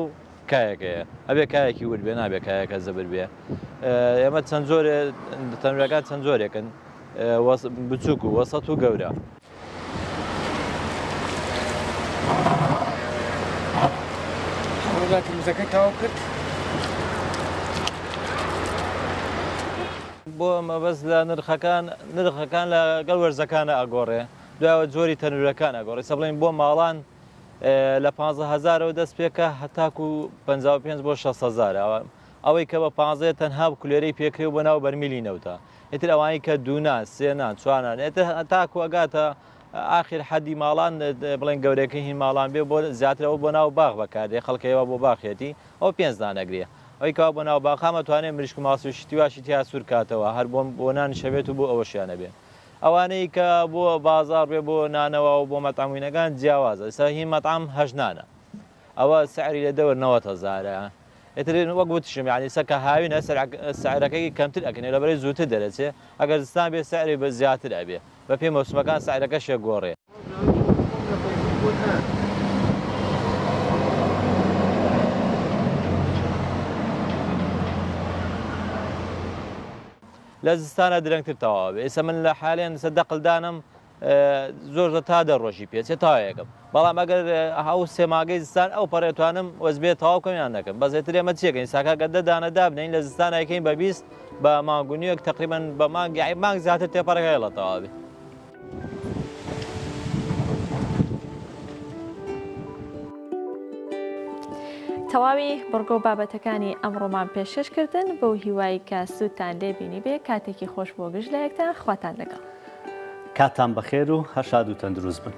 کایەک هەیە ئەبێ کایەکی ورد بێ نابێ کایەکە زەبر بێ ئێمە چەند جۆرێ تەنورەکان چەند جۆرێکن بچووک و وەسەت و گەورە. ڕۆژا ترمزەکەی تەواو کرد. بۆ مەبەست لە نرخەکان نرخەکان لەگەڵ وەرزەکانە ئەگۆڕێ دوایەوە جۆری تەنورەکان ئەگۆڕێ سە بڵێن بۆ ماڵان لە 15 هەزارەوە دەست پێکە هەتاکو 55 بۆ 6 هەزار ئەوەی کە بە 15 تەنها کولێرەی پێکرێ و بۆ ناو بەرمیلی نەوتە ئیتر ئەوانەی کە دوونان سێنان چوارنان ئیتر تاکو ئەگاتە ئاخر حەدی ماڵان بڵێن گەورەکە هین ماڵان بێ بۆ زیاتر ئەوە بۆ ناو باخ بەکاردێ خەڵکەوە بۆ باخێتی ئەو پێنج دانەگرێ ئەوی کەوا بۆ ناو باخام ئەتوانێ مریشک و ماسی و شتی واشی تیا سوور کاتەوە هەر بۆ بۆ نانیش هەبێت و بۆ ئەوەشیان هەبێ ئەوانەی کە بۆ بازاڕ بێ بۆ نانەوا و بۆ مەتعەم وینەکان جیاوازە ئێستا هین مەتعەم هەشت نانە ئەوە سعری لە دەور 90 هەزارە ئیتر وەک وتشم یانی سە کە هاوینە سعرەکەی کەمتر ئەکەنێ لەبەرەی زووتر دەرەچێ ئەگەر زستان بێ سعری بە زیاتر ئەبێ بە پێی مەوسمەکان سعرەکەشێ گۆڕێ. لە زستانە درەنگتر تەواو ئەبێ ئێستا من لە حالێن سە دەقل دانم زۆر زۆر تا دە ڕۆژی پێچێ تاوەیەکم بەڵام ئەگەر ئەو سێ مانگەی زستان ئەو پەڕێ توانم وەزبێ تەواو کەم یان نەکەم بەس ئێتر ئێمە چیەکەین ساکا گەر دە دانە دابنێین لە زستان ئەیکەین بە 20 بە مانگ و نیوێک تقریبا بە مانگ یانی مانگ زیاتر تێپەڕێک هێڵە تەواو بێ. تەواوی بڕگە و بابەتەکانی ئەمڕۆمان پێشکەش کردن بەو هیوای کە سوودتان لێ بینیبێ کاتێکی خۆش بۆ گشت لایەکتان خواتان لەگەڵ. کاتتان بەخێر و هەر شاد و تەندروست بن.